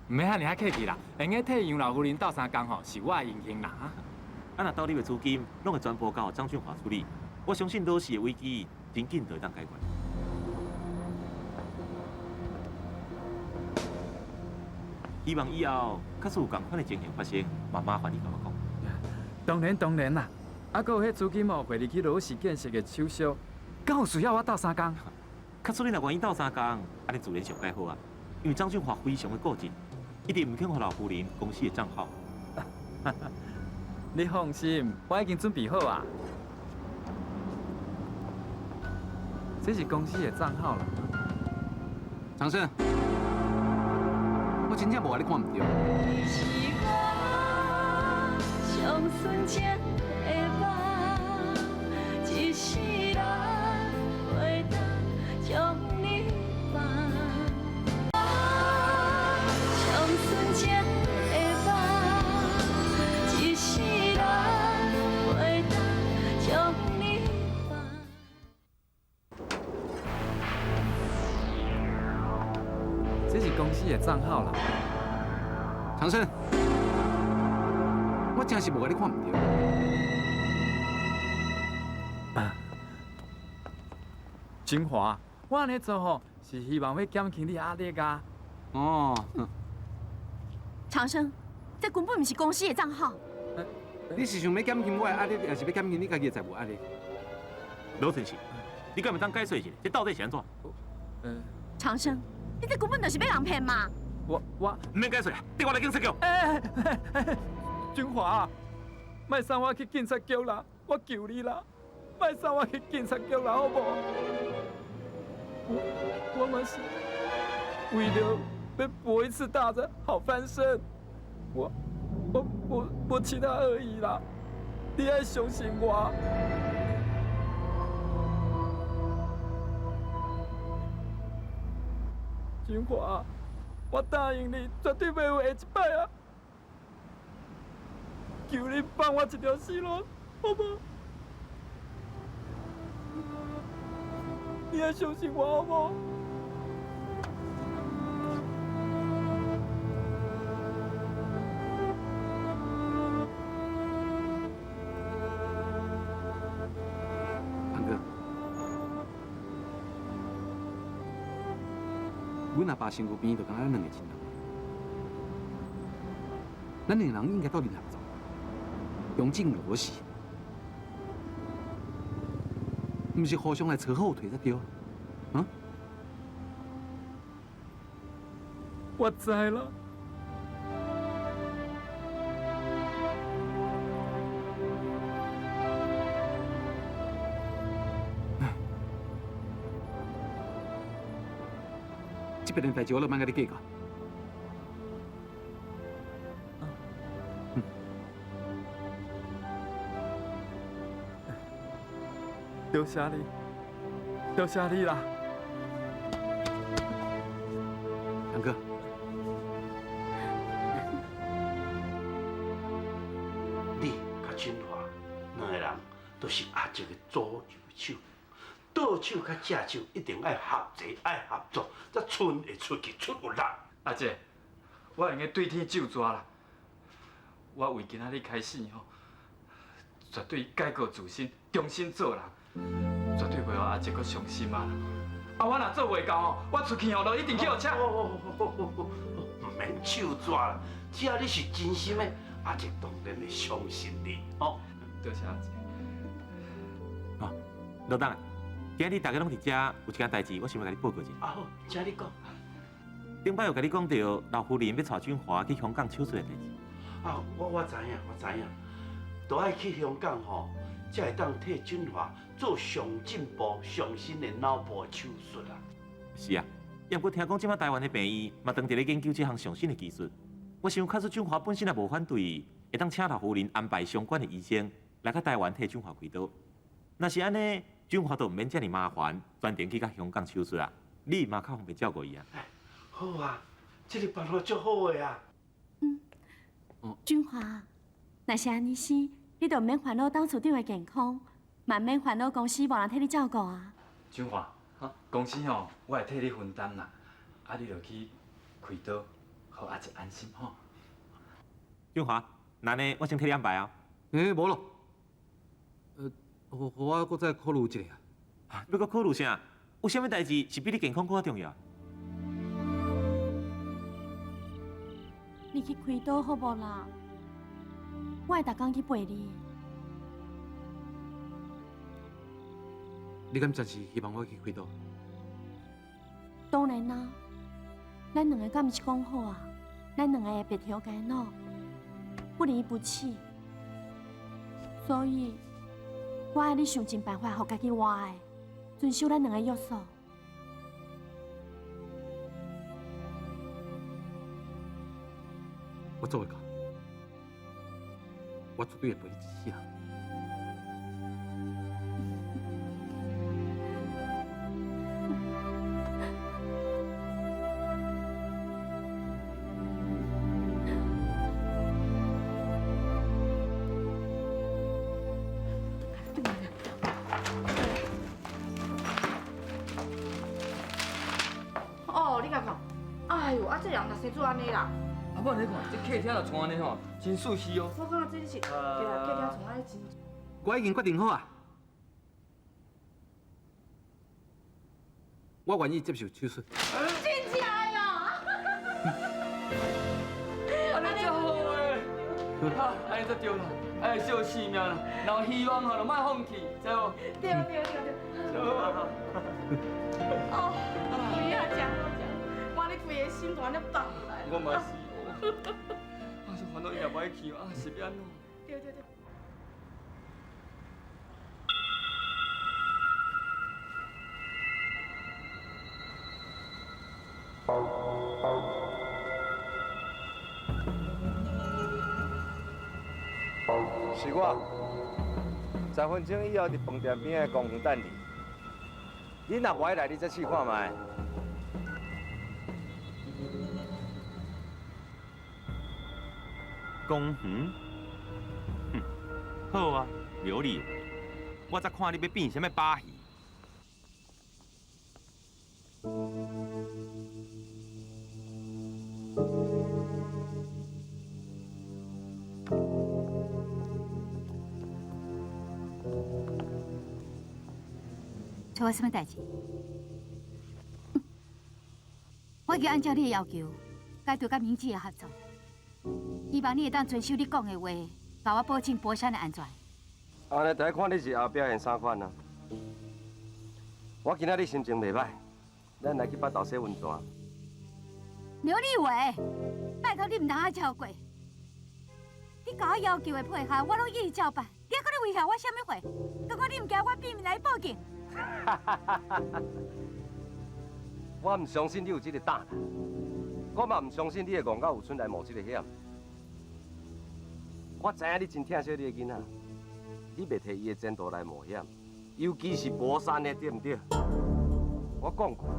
毋免遐爾客氣啦，會用替楊老夫人鬥相共吼，是我的榮幸啦。啊，若投入的資金攏會全部交予張俊華處理，我相信羅氏的危機真緊就會當解決。希望以後假使有仝款的情形發生，嘛麻煩你共我講。當然當然啦，啊，閣有彼資金哦，匯入去羅氏建設的手續，敢有需要我鬥相共？假使你若願意鬥相共，按呢自然上蓋好啊。因為張俊華非常的固執，一定毋肯予老夫人公司的帳號。你放心，我已經準備好啊。這是公司的帳號啦。長生，我真正無共你看毋著。你是我上純情的夢，一世人袂當將你放。上純情的夢，一世人袂當將你放。這是公司的帳號啦。長生，我真是無共你看毋著。金華，我按呢做吼，是希望欲減輕你壓力啊。哦，長生，這根本毋是公司的帳號。你是想欲減輕我的壓力，抑是欲減輕你家己的財務壓力？羅先生，你敢會當解釋一下，這到底是按怎？長生，你這根本就是欲人騙嘛！我毋免解釋，綴我來警察局。欸，俊華，莫送我去警察局啦，我求你啦，莫送我去警察局啦，好無？我嘛是為了欲搏一次大的好翻身，我無其他惡意啦，你愛相信我。俊華，我答應你，絕對袂有下一擺啊！求你放我一條生路，好無？你愛相信我，好無？潘哥，阮阿爸身軀邊就敢若咱兩个親人，咱兩个人應該鬥陣合作，用盡羅是，毋是互相來扯後腿才對，啊？我知啦。這邊的代誌我都莫佮你計較。多謝你，多謝你啦，楊哥。你佮俊華兩個人都是阿叔的左右手，倒手佮正手一定愛合齊，愛合作，才伸會出去，出有力。阿姐，我會用對天咒蛇啦。我為今仔日開始吼，絕對改過自新，重新做人，絕對袂予阿姐閣傷心啊！啊，我若做袂到吼，我出去吼就一定去予車。毋免咒蛇啦，只要你是真心的，阿姐當然會相信你。哦，多謝阿姐。哦，老董，今日大家攏佇遮，有一件代誌，我想欲共你報告一下。啊好，請你講。頂擺有共你講著老夫人欲帶俊華去香港手術的代誌。啊，我知影，我知影，都愛去香港吼，才會當替俊華做上進步、上新的腦部手術啊。是啊，也毋過聽講這擺台灣的病院嘛，當佇咧研究這項上新的技術。我想，假使俊華本身也無反對，會當請老夫人安排相關的醫生來到台灣替俊華開刀。若是按呢，俊華就毋免遮爾麻煩，專程去到香港手術啊。你嘛較方便照顧伊啊。好啊，這個辦法足好的啊。嗯，俊華，若是按呢生，你就毋免煩惱董事長的健康，嘛毋免煩惱公司無人替你照顧啊。俊華，公司吼，我會替你分擔啦。啊，你就去開刀，予阿姐安心吼。俊華，那呢，我先替你安排啊。欸，無咯。予我閣再考慮一下。欲閣考慮啥？有啥物代誌是比你健康閣較重要？你去開刀好無啦？我會逐工去陪你。你敢真是希望我去開刀？當然啦，咱兩个敢毋是講好啊？咱兩個會白頭偕老，不離不棄。所以，我愛你想盡辦法，予家己活的。遵守咱两个约束。我做会到，我绝对会陪你一世人。哦，你共看，哎哟，啊，这人若生做按呢啦。阿某，你看这客厅就像按呢吼，真舒适哦。我感觉这是，对啦，客厅像按呢真。我已经决定好啊，我愿意接受手术。真正的哦！按呢才好诶，哈，按呢才对啦，爱惜性命啦，若有希望吼，就莫放弃，知无？对对对对。哦，有影真好食，我你规个心都按呢放落来。我嘛是。我是烦恼伊若无爱去，啊是欲按怎？对对对。是我，10分钟以后伫饭店边仔公园等你。你若无爱来，你再试看觅。公园？哼，好啊，刘丽慧，我才看你欲变啥物把戏。找我啥物代志？我已经按照你的要求，解除佮明志的合作，希望你会当遵守你讲的话，共我保证博山的安全。按呢，就爱看你是后表现啥款啊。我今仔日心情袂歹，咱来去北投洗温泉。刘立伟，拜托你毋通爱超过。你共我要求的配合，我拢一一照办。你还阁咧威胁我啥物货？感觉你毋惊我变面来报警？我毋相信你有这个胆啦，我嘛毋相信你会戆到有春来冒这个险。我知影你真疼惜你的囡仔，你袂提伊的前途来冒险，尤其是博山的，对毋对？我讲过，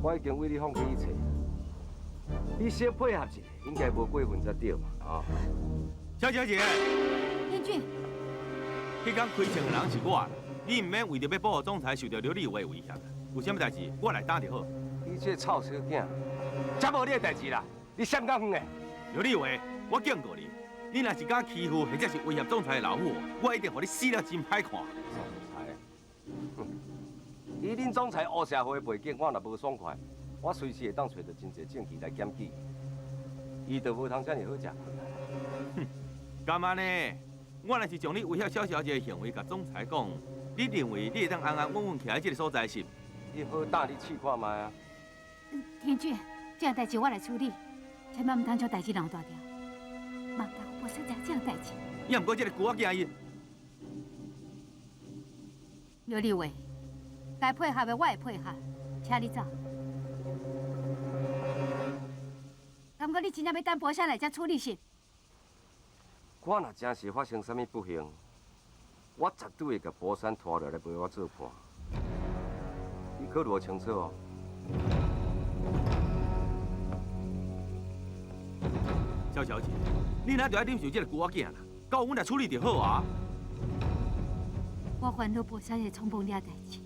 我已经为你放弃一切，你小配合一下，应该无过分才对嘛，吼。萧小姐，天俊，彼天开枪的人是我，你毋免为著欲保护总裁受著刘立伟的威胁。有啥物代志，我来担就好。你这臭小囝，才无你的代志啦！你闪较远的。刘立伟，我警告你，你若是敢欺负或者是威胁总裁的老母，我一定予你死了真歹看。总裁，以恁总裁黑社会的背景，我若无爽快，我随时会当揣著真济证据来检举伊，伊就无通遮尔好食。哼，敢按呢？我若是将你威胁萧小姐的行为共总裁讲，你认为你会当安安稳稳徛佇这个所在是？你好胆，你试看觅啊！天俊，这样代志我来处理，千万毋通将代志闹大条，嘛毋通予博山知这样代志。也毋过这个龟仔囝伊，刘立伟，该配合的我会配合，请你走。敢讲你真正欲等博山来才处理是？我若真是发生啥物不幸，我绝对会共博山拖落来陪我做伴。你考虑清楚哦。萧小姐，你哪就爱忍受这个龟仔囝啦？交阮来处理就好啊。我烦恼博山会创碰了代志，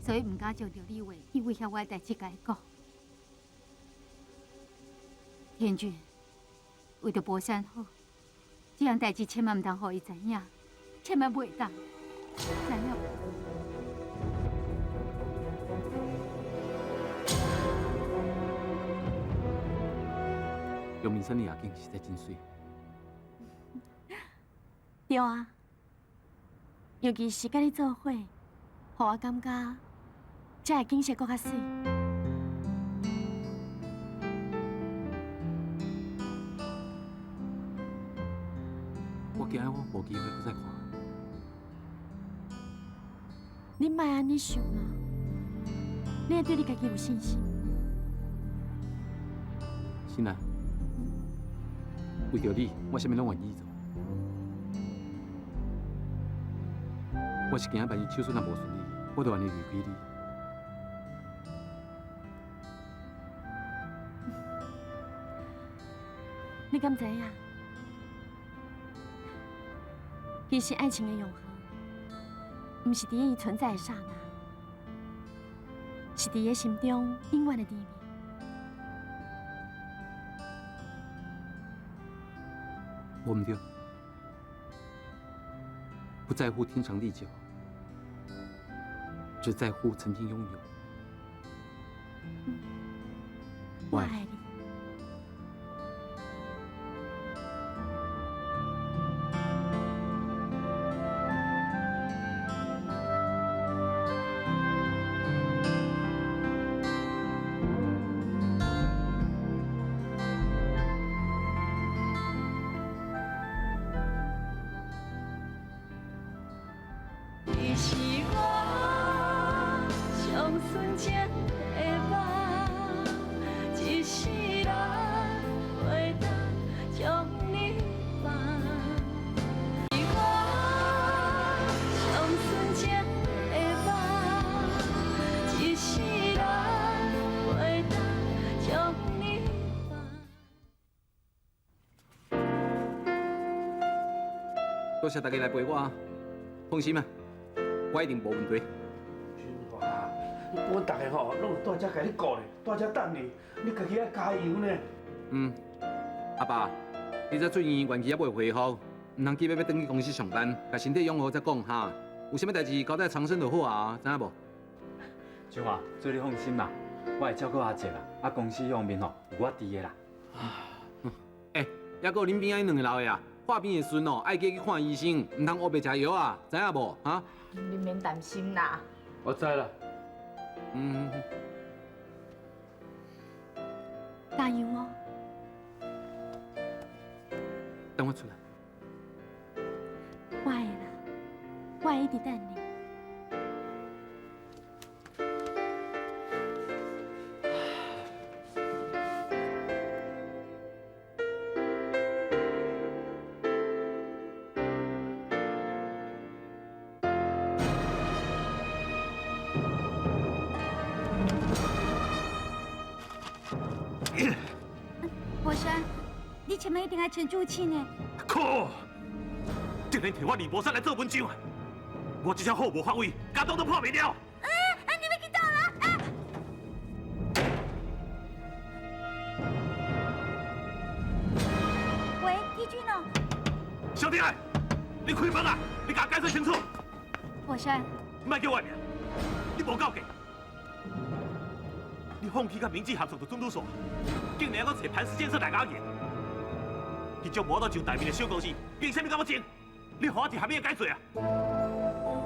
所以毋敢将刘立伟去威胁我的代志共伊讲。天俊，为著博山好，这项代志千万毋通予伊知影，千万袂当，知影无？阳明山的夜景实在真媠。对啊，尤其是佮你做伙，予我感觉这个景色阁较媠。我惊我无机会阁再看。你莫按呢想啦。你會對你家己有信心。新蘭，為著你，我啥物攏願意做。我是驚萬一手術若無順利，我就願意離開你。你敢知影？其實愛情的永恆，毋是佇伊存在的剎那，是佇伊心中永遠的甜蜜。無毋對，不在乎天長地久，只在乎曾經擁有。我愛你。你是我上純情的夢，一世人袂當將你放。是我上純情的夢，一世人袂當將你放。多謝大家來陪我，放心啊，我一定無問題。俊華，阮大家吼攏有蹛遮共你顧咧，蹛遮等你，你家己愛加油呢。嗯，阿爸，你這住院元氣猶未恢復，毋通急欲欲轉去公司上班，共身體養好再講哈。有啥物代誌交代長生就好啊，知影無？俊華，做你放心啦，我會照顧阿哲啦，啊公司方面吼有我佇的啦。欸，猶閣有恁邊仔彼兩个老的啊，化病的時陣哦，愛記去看醫生，毋通烏白食藥啊，知影無？哈？你免擔心啦。我知啦。嗯。加油哦！等我出來。我會啦，我會一直等你。博山，你千萬一定愛穿住氣呢。可，竟然提我李博山來做文章，我這聲好無發威，家當都破袂了。啊！你欲去佗啦？啊！喂，帝君哦。小弟，你開門啊！你共我解釋清楚。博山，莫叫我名，你無夠格。你放棄佮明志合作就準拄煞，竟然猶閣揣磐石建設來共我贏。彼種無法度上台面的小公司，憑啥物佮我爭？你予我一合理的解釋啊！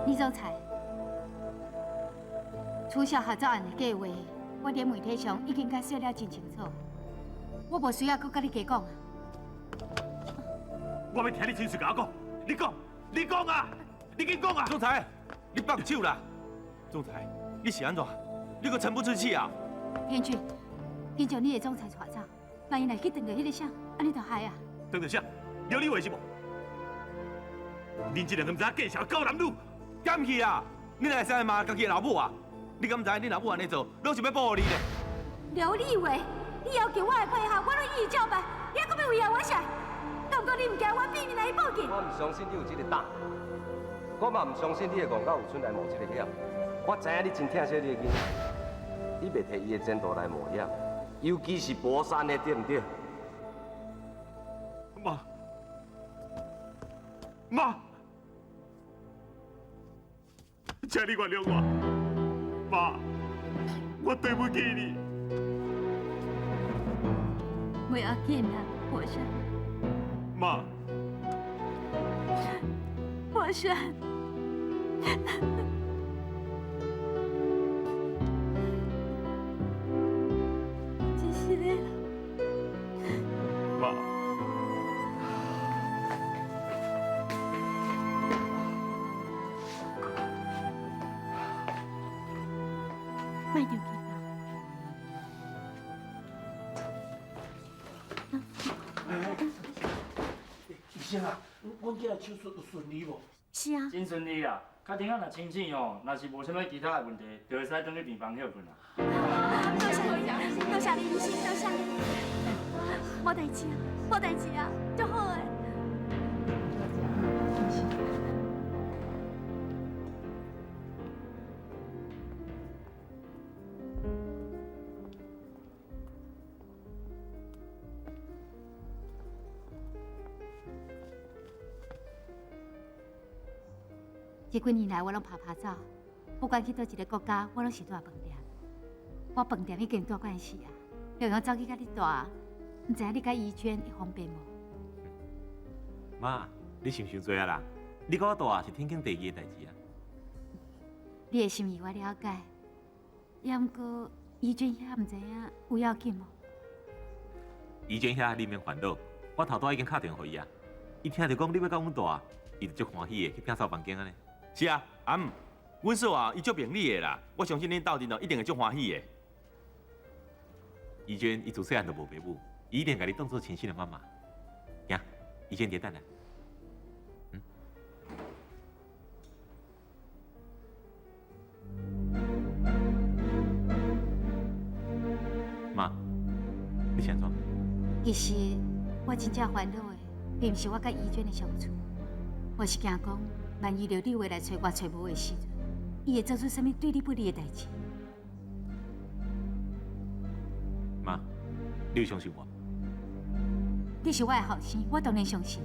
李總裁，取消合作案的計劃，我佇媒體上已經解釋了真清楚，我無需要閣佮你加講啊。我欲聽你親嘴共我講，你講，你講啊，你緊講啊！總裁，你放手啦！總裁，你是按怎？你閣沉不住氣啊？天俊，緊將你的總裁帶走，萬一若去撞著彼个誰，按呢就害啊！撞著誰？劉立偉是無？恁這兩个毋知影見笑狗男女，敢去啊？你哪會使罵家己的老母啊？你敢毋知恁老母按呢做，攏是欲保護你咧？劉立偉，你要求我的配合，我攏一一照辦，你猶閣欲威脅我啥？敢毋過你毋驚我秘密來去報警？我毋相信你有這個膽，我嘛毋相信你會戇到有出來冒這個險。我知影你真疼惜你的囡仔，你袂提伊的前途來冒險，尤其是博山的，對毋對？媽，媽，請你原諒我，媽，我對不起你。袂要緊啦，博山。媽，博山。真是的啦，媽。莫着急啦。医生啊，阮囝的手术有顺利无？是啊。真顺利啦，确定啊，若清醒哦，若是无啥物其他的问题，就会使转去病房歇睏啦。多谢你，多谢你医生，多谢你。无代志啊，无代志啊，足好的。这几年来，我拢爬爬走，不管去佗一个国家，我拢是住饭店。我饭店已经住惯势啊，陆阳走去佮你住，毋知影你佮怡娟会方便无？妈，你想伤济啊啦！你佮我住是天经地义的代志啊。你的心意我了解，也毋过怡娟遐毋知影有要紧无？怡娟遐你免烦恼，我头拄已经敲电话予伊啊。伊听著讲你欲佮阮住，伊就足欢喜的去摒扫房间按呢。是啊，阿姆，阮嫂啊，伊足明理的啦，我相信恁斗阵哦，一定会足欢喜的。怡娟伊自细汉就无爸母，伊一定共你当做亲生的妈妈。行，怡娟伫等啦。嗯。妈，你是按怎？其实我真正烦恼的，并毋是我佮怡娟的相处，我是惊讲，万一刘丽华来揣我揣无的时阵，伊会做出啥物对你不利的代志。妈，你有相信我？你是我的后生，我当然相信。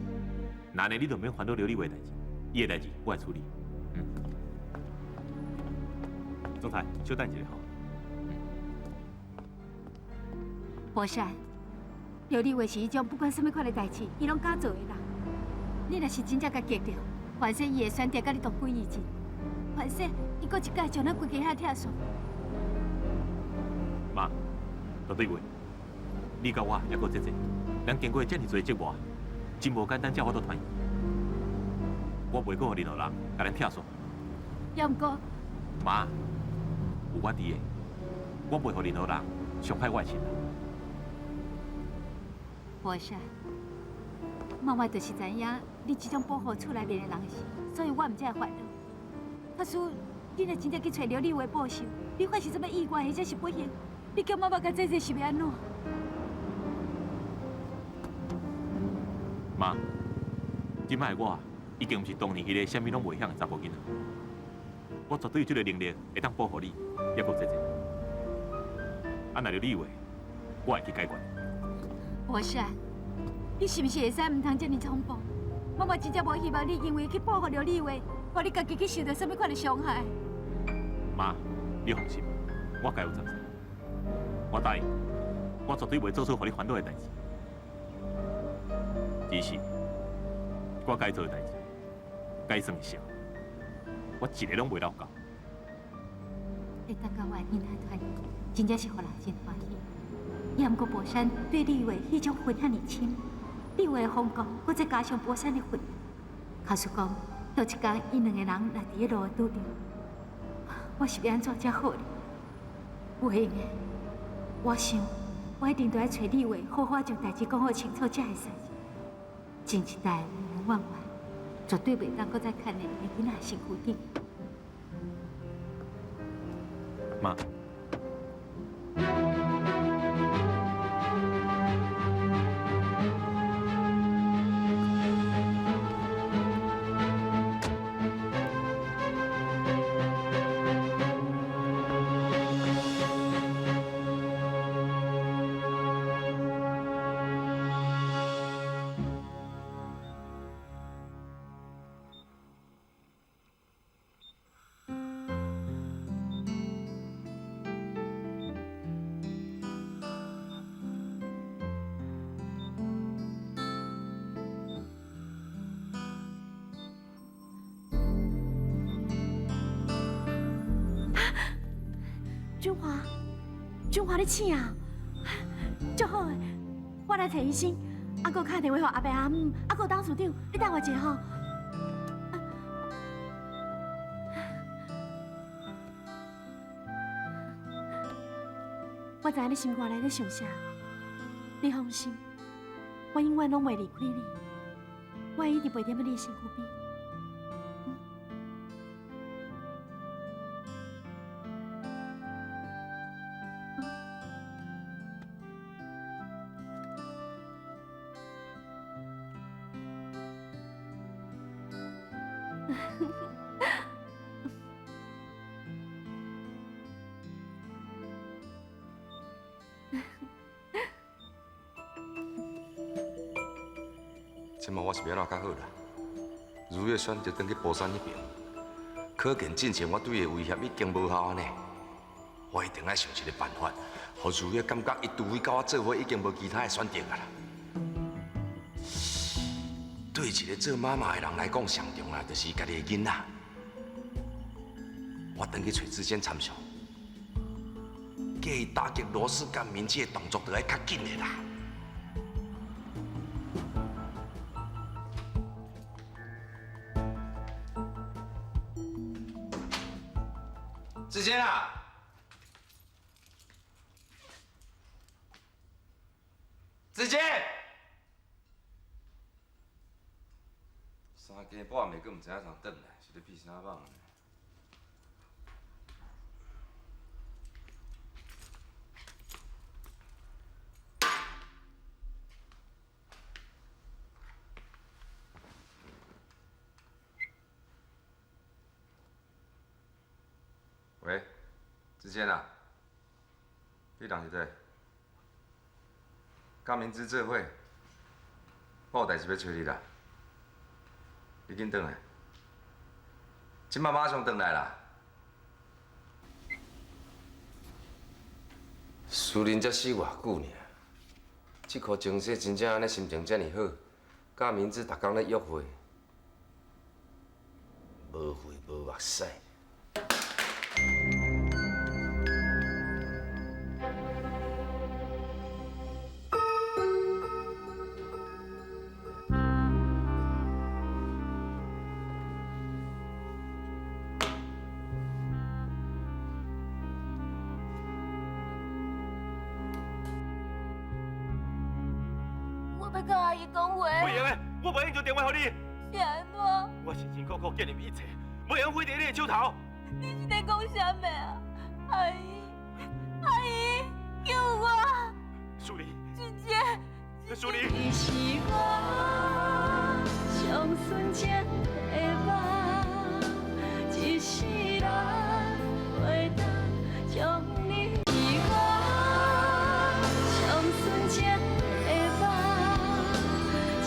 那呢，你就免烦恼刘丽华的代志，伊的代志我会处理。嗯。总裁，稍等一下吼。博山，刘丽华是彼种不管啥物款的代志，伊拢敢做的人。你若是真正共激著，反正伊会选择佮你同归于尽。反正伊阁一摆将咱规家伙拆散。妈，绝对袂。你佮我，抑阁姐姐，咱经过这尔济折磨，真无简单，才有法度团圆。我袂阁予任何人共咱拆散。也毋过，妈，有我伫的，我袂予任何人伤害我的亲人。博山，妈妈就是知影你这种保护厝内面的人的心，所以我毋才会烦恼。假使你若真正去揣刘丽华报仇，你发生啥物意外或者是不幸，你叫妈妈佮姐姐是欲按怎？妈，这摆的我已经毋是当年彼个啥物拢袂晓的查埔囡仔，我绝对有这个能力会当保护你，抑阁姐姐。啊，若刘丽华，我会去解决。博山，你是毋是会使毋通这尔冲动？妈妈真正无希望你因为去保护刘丽华，予你家己去受著啥物款的伤害。妈，你放心，我该有责任。我答应，我绝对袂做出予你烦恼的代志。只是我该做的代志，该算的数，我一个拢袂漏交。会当佮我的囡仔团圆，真正是予人真欢喜。也毋过博山对丽华彼种恨遐尔深，丽华的风光，阁再加上博山的恨，假使讲倒一天𪜶两个人若伫咧路拄著，我是欲按怎才好呢？有闲的，我想我一定著爱揣丽华，好好将代志讲好清楚，才会使。前一代恩恩怨怨，绝对袂当阁再牵连伫囡仔身躯顶。妈。君华，君华，你醒啊！足好的，我来揣医生，啊，阁敲电话予阿伯阿姆，啊，阁董事长，你等我一下吼。我知影你心肝内咧想啥，你放心，我永远攏袂离开你，我會一直陪踮你的身軀邊。这马我是欲按怎较好啦？如月选择转去宝山彼边，可见进前我对伊的威胁已经无效呢。我一定爱想一个办法，予如月感觉伊除非佮我做伙，已经无其他的选择啊啦。对一个做妈妈的人来讲，上重要就是家己的囡仔。我转去揣志坚参详，叫伊打击罗氏佮明志的动作，就爱较紧的啦。志坚啊，志坚，三更半暝，阁毋知影通转来，是咧变啥梦？喂，志坚啊，你人伫佗？佮明芝做伙，我有代志欲揣你啦，你紧转来，这摆马上转来啦。苏玲才死偌久尔，这颗情绪真正按呢心情遮尔好，佮明芝逐工咧约会，无血无目屎。我欲佮阿姨讲话。袂用的，我袂用将电话予你。是按怎？我辛辛苦苦建立一切，袂用毁伫你的手头。你是咧讲啥物啊？阿姨，阿姨，救我！淑玲，姐姐，淑玲。你是我上纯情的梦，一世人袂当将你。是我上纯情的梦，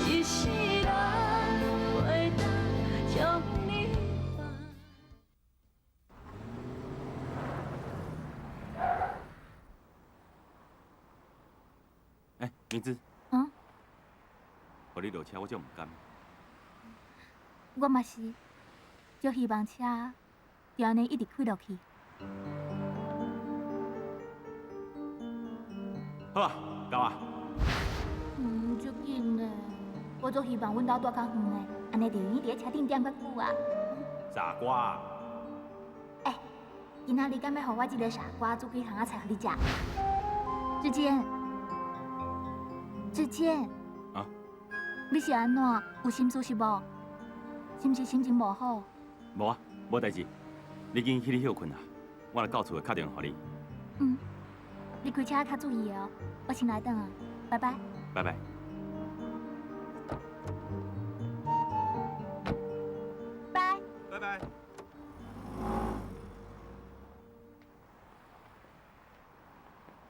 一世人袂当将你放。欸，明芝。嗯。予你落车，我足毋甘。我嘛是，足希望车就按呢一直开落去。好啊，到啊。嗯，足紧的，我足希望阮兜蹛较远的，按呢就会用伫咧车顶踮较久啊。傻瓜。欸，今仔日敢欲予我这个傻瓜煮几项仔菜予你食？志坚，志坚。啊？你是按怎？有心事是无？是毋是心情无好？无啊，无代志。你紧去你歇睏啊，我若到厝会敲电话予你。嗯，你开车较注意哦，我先来转啊，拜拜。拜拜。拜。拜拜。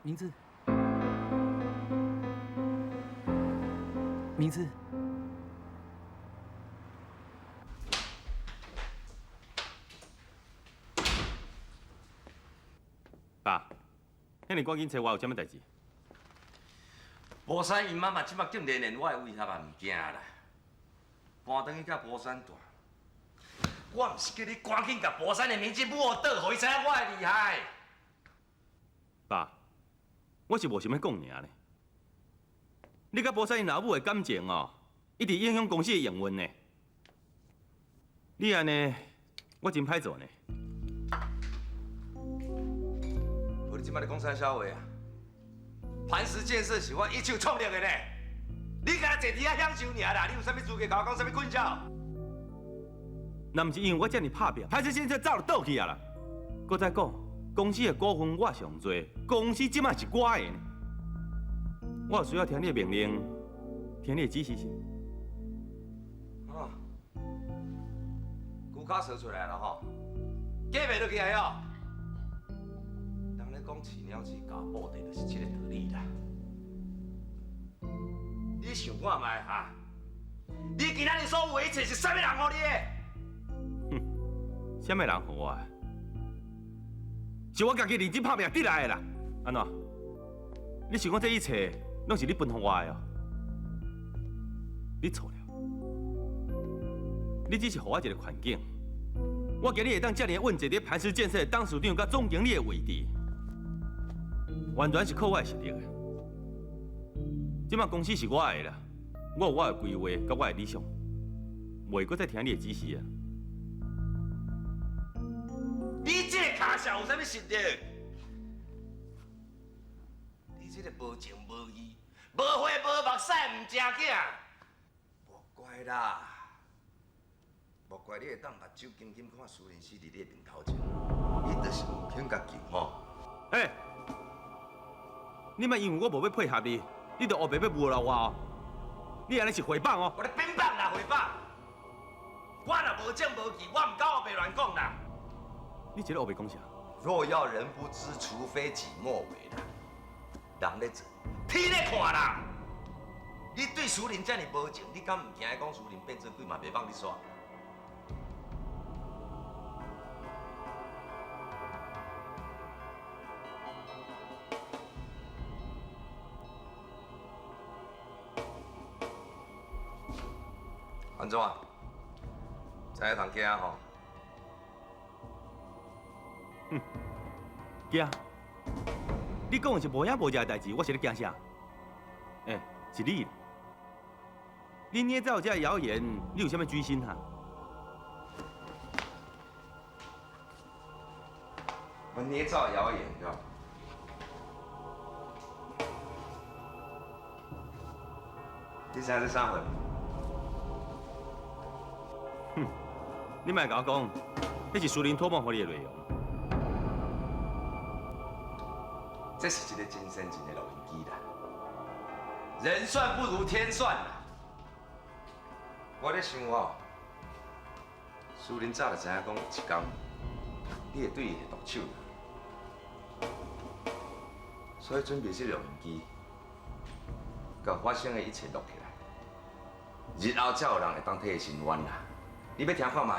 名字。名字。爸，遐尔赶紧揣我，有啥物代志？宝山𪜶妈妈这摆竟然连我的威胁也毋惊啦，搬转去佮宝山住。我毋是叫你赶紧共宝山的名字母倒，予伊知影我的厉害。爸，我是无想欲讲尔呢。你佮宝山𪜶老母的感情哦，一直影响公司的营运呢。你按呢，我真歹做呢。无你这摆咧讲啥笑话啊？磐石建设是我一手创立的呢。你敢若坐伫遐享受尔啦？你有啥物资格共我讲啥物困扰？若毋是因为我遮尔拍拼，磐石建设早就倒去啊啦。阁再讲，公司的股份我上济，公司这摆是我的呢。我有需要听你的命令，听你的指示是？哦，骨卡说出来了吼，过袂落去啊哟。人咧讲饲鸟鼠咬布袋，就是这个道理啦。你想看觅哈？你今仔日所有的一切是啥物人予你的？哼，啥物人予我的？是我家己认真拍拼得来的啦。按怎？你想讲这一切拢是你吩咐我的哦？你错了。你只是予我一个环境，我今日会当遮尔稳坐伫磐石建设的董事长佮总经理的位置，完全是靠我的实力的。这摆公司是我的啦，我有我的规划佮我的理想，袂阁再听你的指示啊！你这个跤数有啥物实力？你这个无情无义、无血无目屎、毋食囝，无怪啦，无怪你会当目睭金金看苏林死伫你的面头前，你就是毋肯共救吼。欸，你莫因为我无欲配合你，你就乌白欲侮辱我哦！你按呢是诽谤哦！我咧诽谤啦，诽谤！我若无证无据，我毋敢乌白乱讲啦。你这咧乌白讲啥？若要人不知，除非己莫为啦。人咧做，天咧看啦。你对苏林遮尔无情，你敢毋惊伊讲苏林变做鬼嘛袂放你煞？安怎？知影通惊吼？哼，惊？你讲的是无影无迹的代志，我是咧惊啥？欸，是你。你捏造这个谣言，你有啥物居心哈？我捏造谣言对吧？你知影这啥货？哼，你莫共我讲，那是苏林托梦予你的内容。这是一个真先进的录音机啦。人算不如天算啦。我咧想哦，苏林早就知影讲有一天，你会对伊下毒手，所以准备这录音机，共发生的一切录起来，日后才有人会当替伊伸冤啦。你欲听看觅无？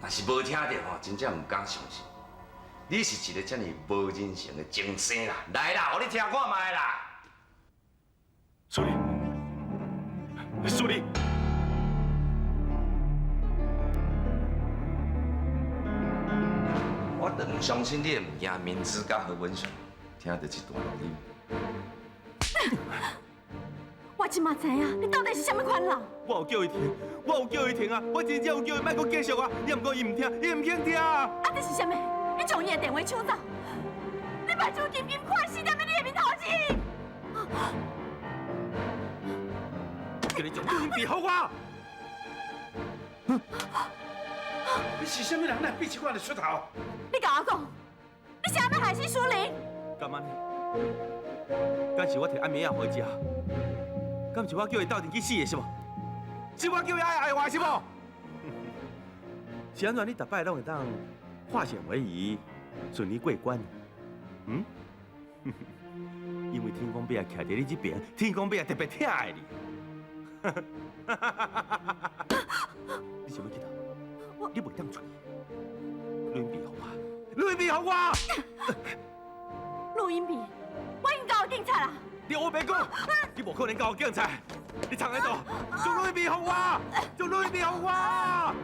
若是无听著吼，真正毋敢相信。你是一个遮尔无人性的精生啦！来啦，予你听看觅啦！苏丽，苏丽，我当相信你会毋惊明知佮何文雄听著这段录音。我这马知影你到底是啥物款人。我有叫伊停，我有叫伊停啊！我真正有叫伊莫阁继续啊！也毋过伊毋听，伊毋肯听啊！啊，这是啥物？你将伊的电话抢走，你目睭金金看死踮咧你的面头前。叫你将录音笔予我！你是啥物人？哪会变这款的出头？你共我讲，你是按怎害死苏玲？敢按呢？敢是我提安眠药予伊食？敢是我叫伊斗阵去死的是无？是我叫伊爱爱我是无？是按怎你逐摆拢会当化险为夷，顺利过关？嗯？因为天公伯啊，徛伫你这边，天公伯啊特别疼爱你。你想欲去佗？你袂当出去。录音笔予我，录音笔予我。录音笔，我已经交予警察啦。你乌白讲，你无可能交予警察。你藏佇佗？将录音笔予我，将录音笔予我。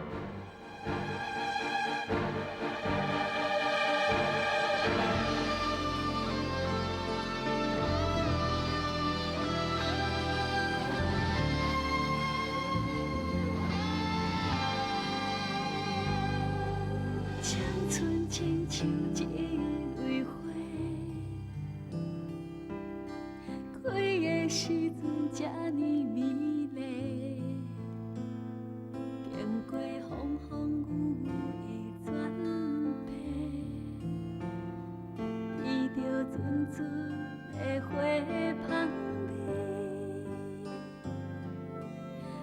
青春亲像一蕊花，出的花香味。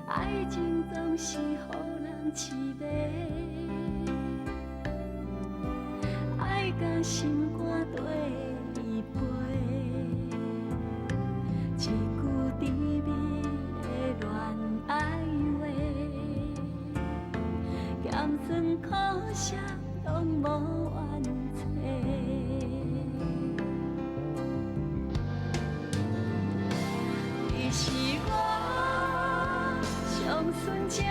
爱情总是予人痴迷，爱甲心肝綴伊飞，一句甜蜜的恋爱话，咸酸苦涩拢无怨嗟。你是我上纯情的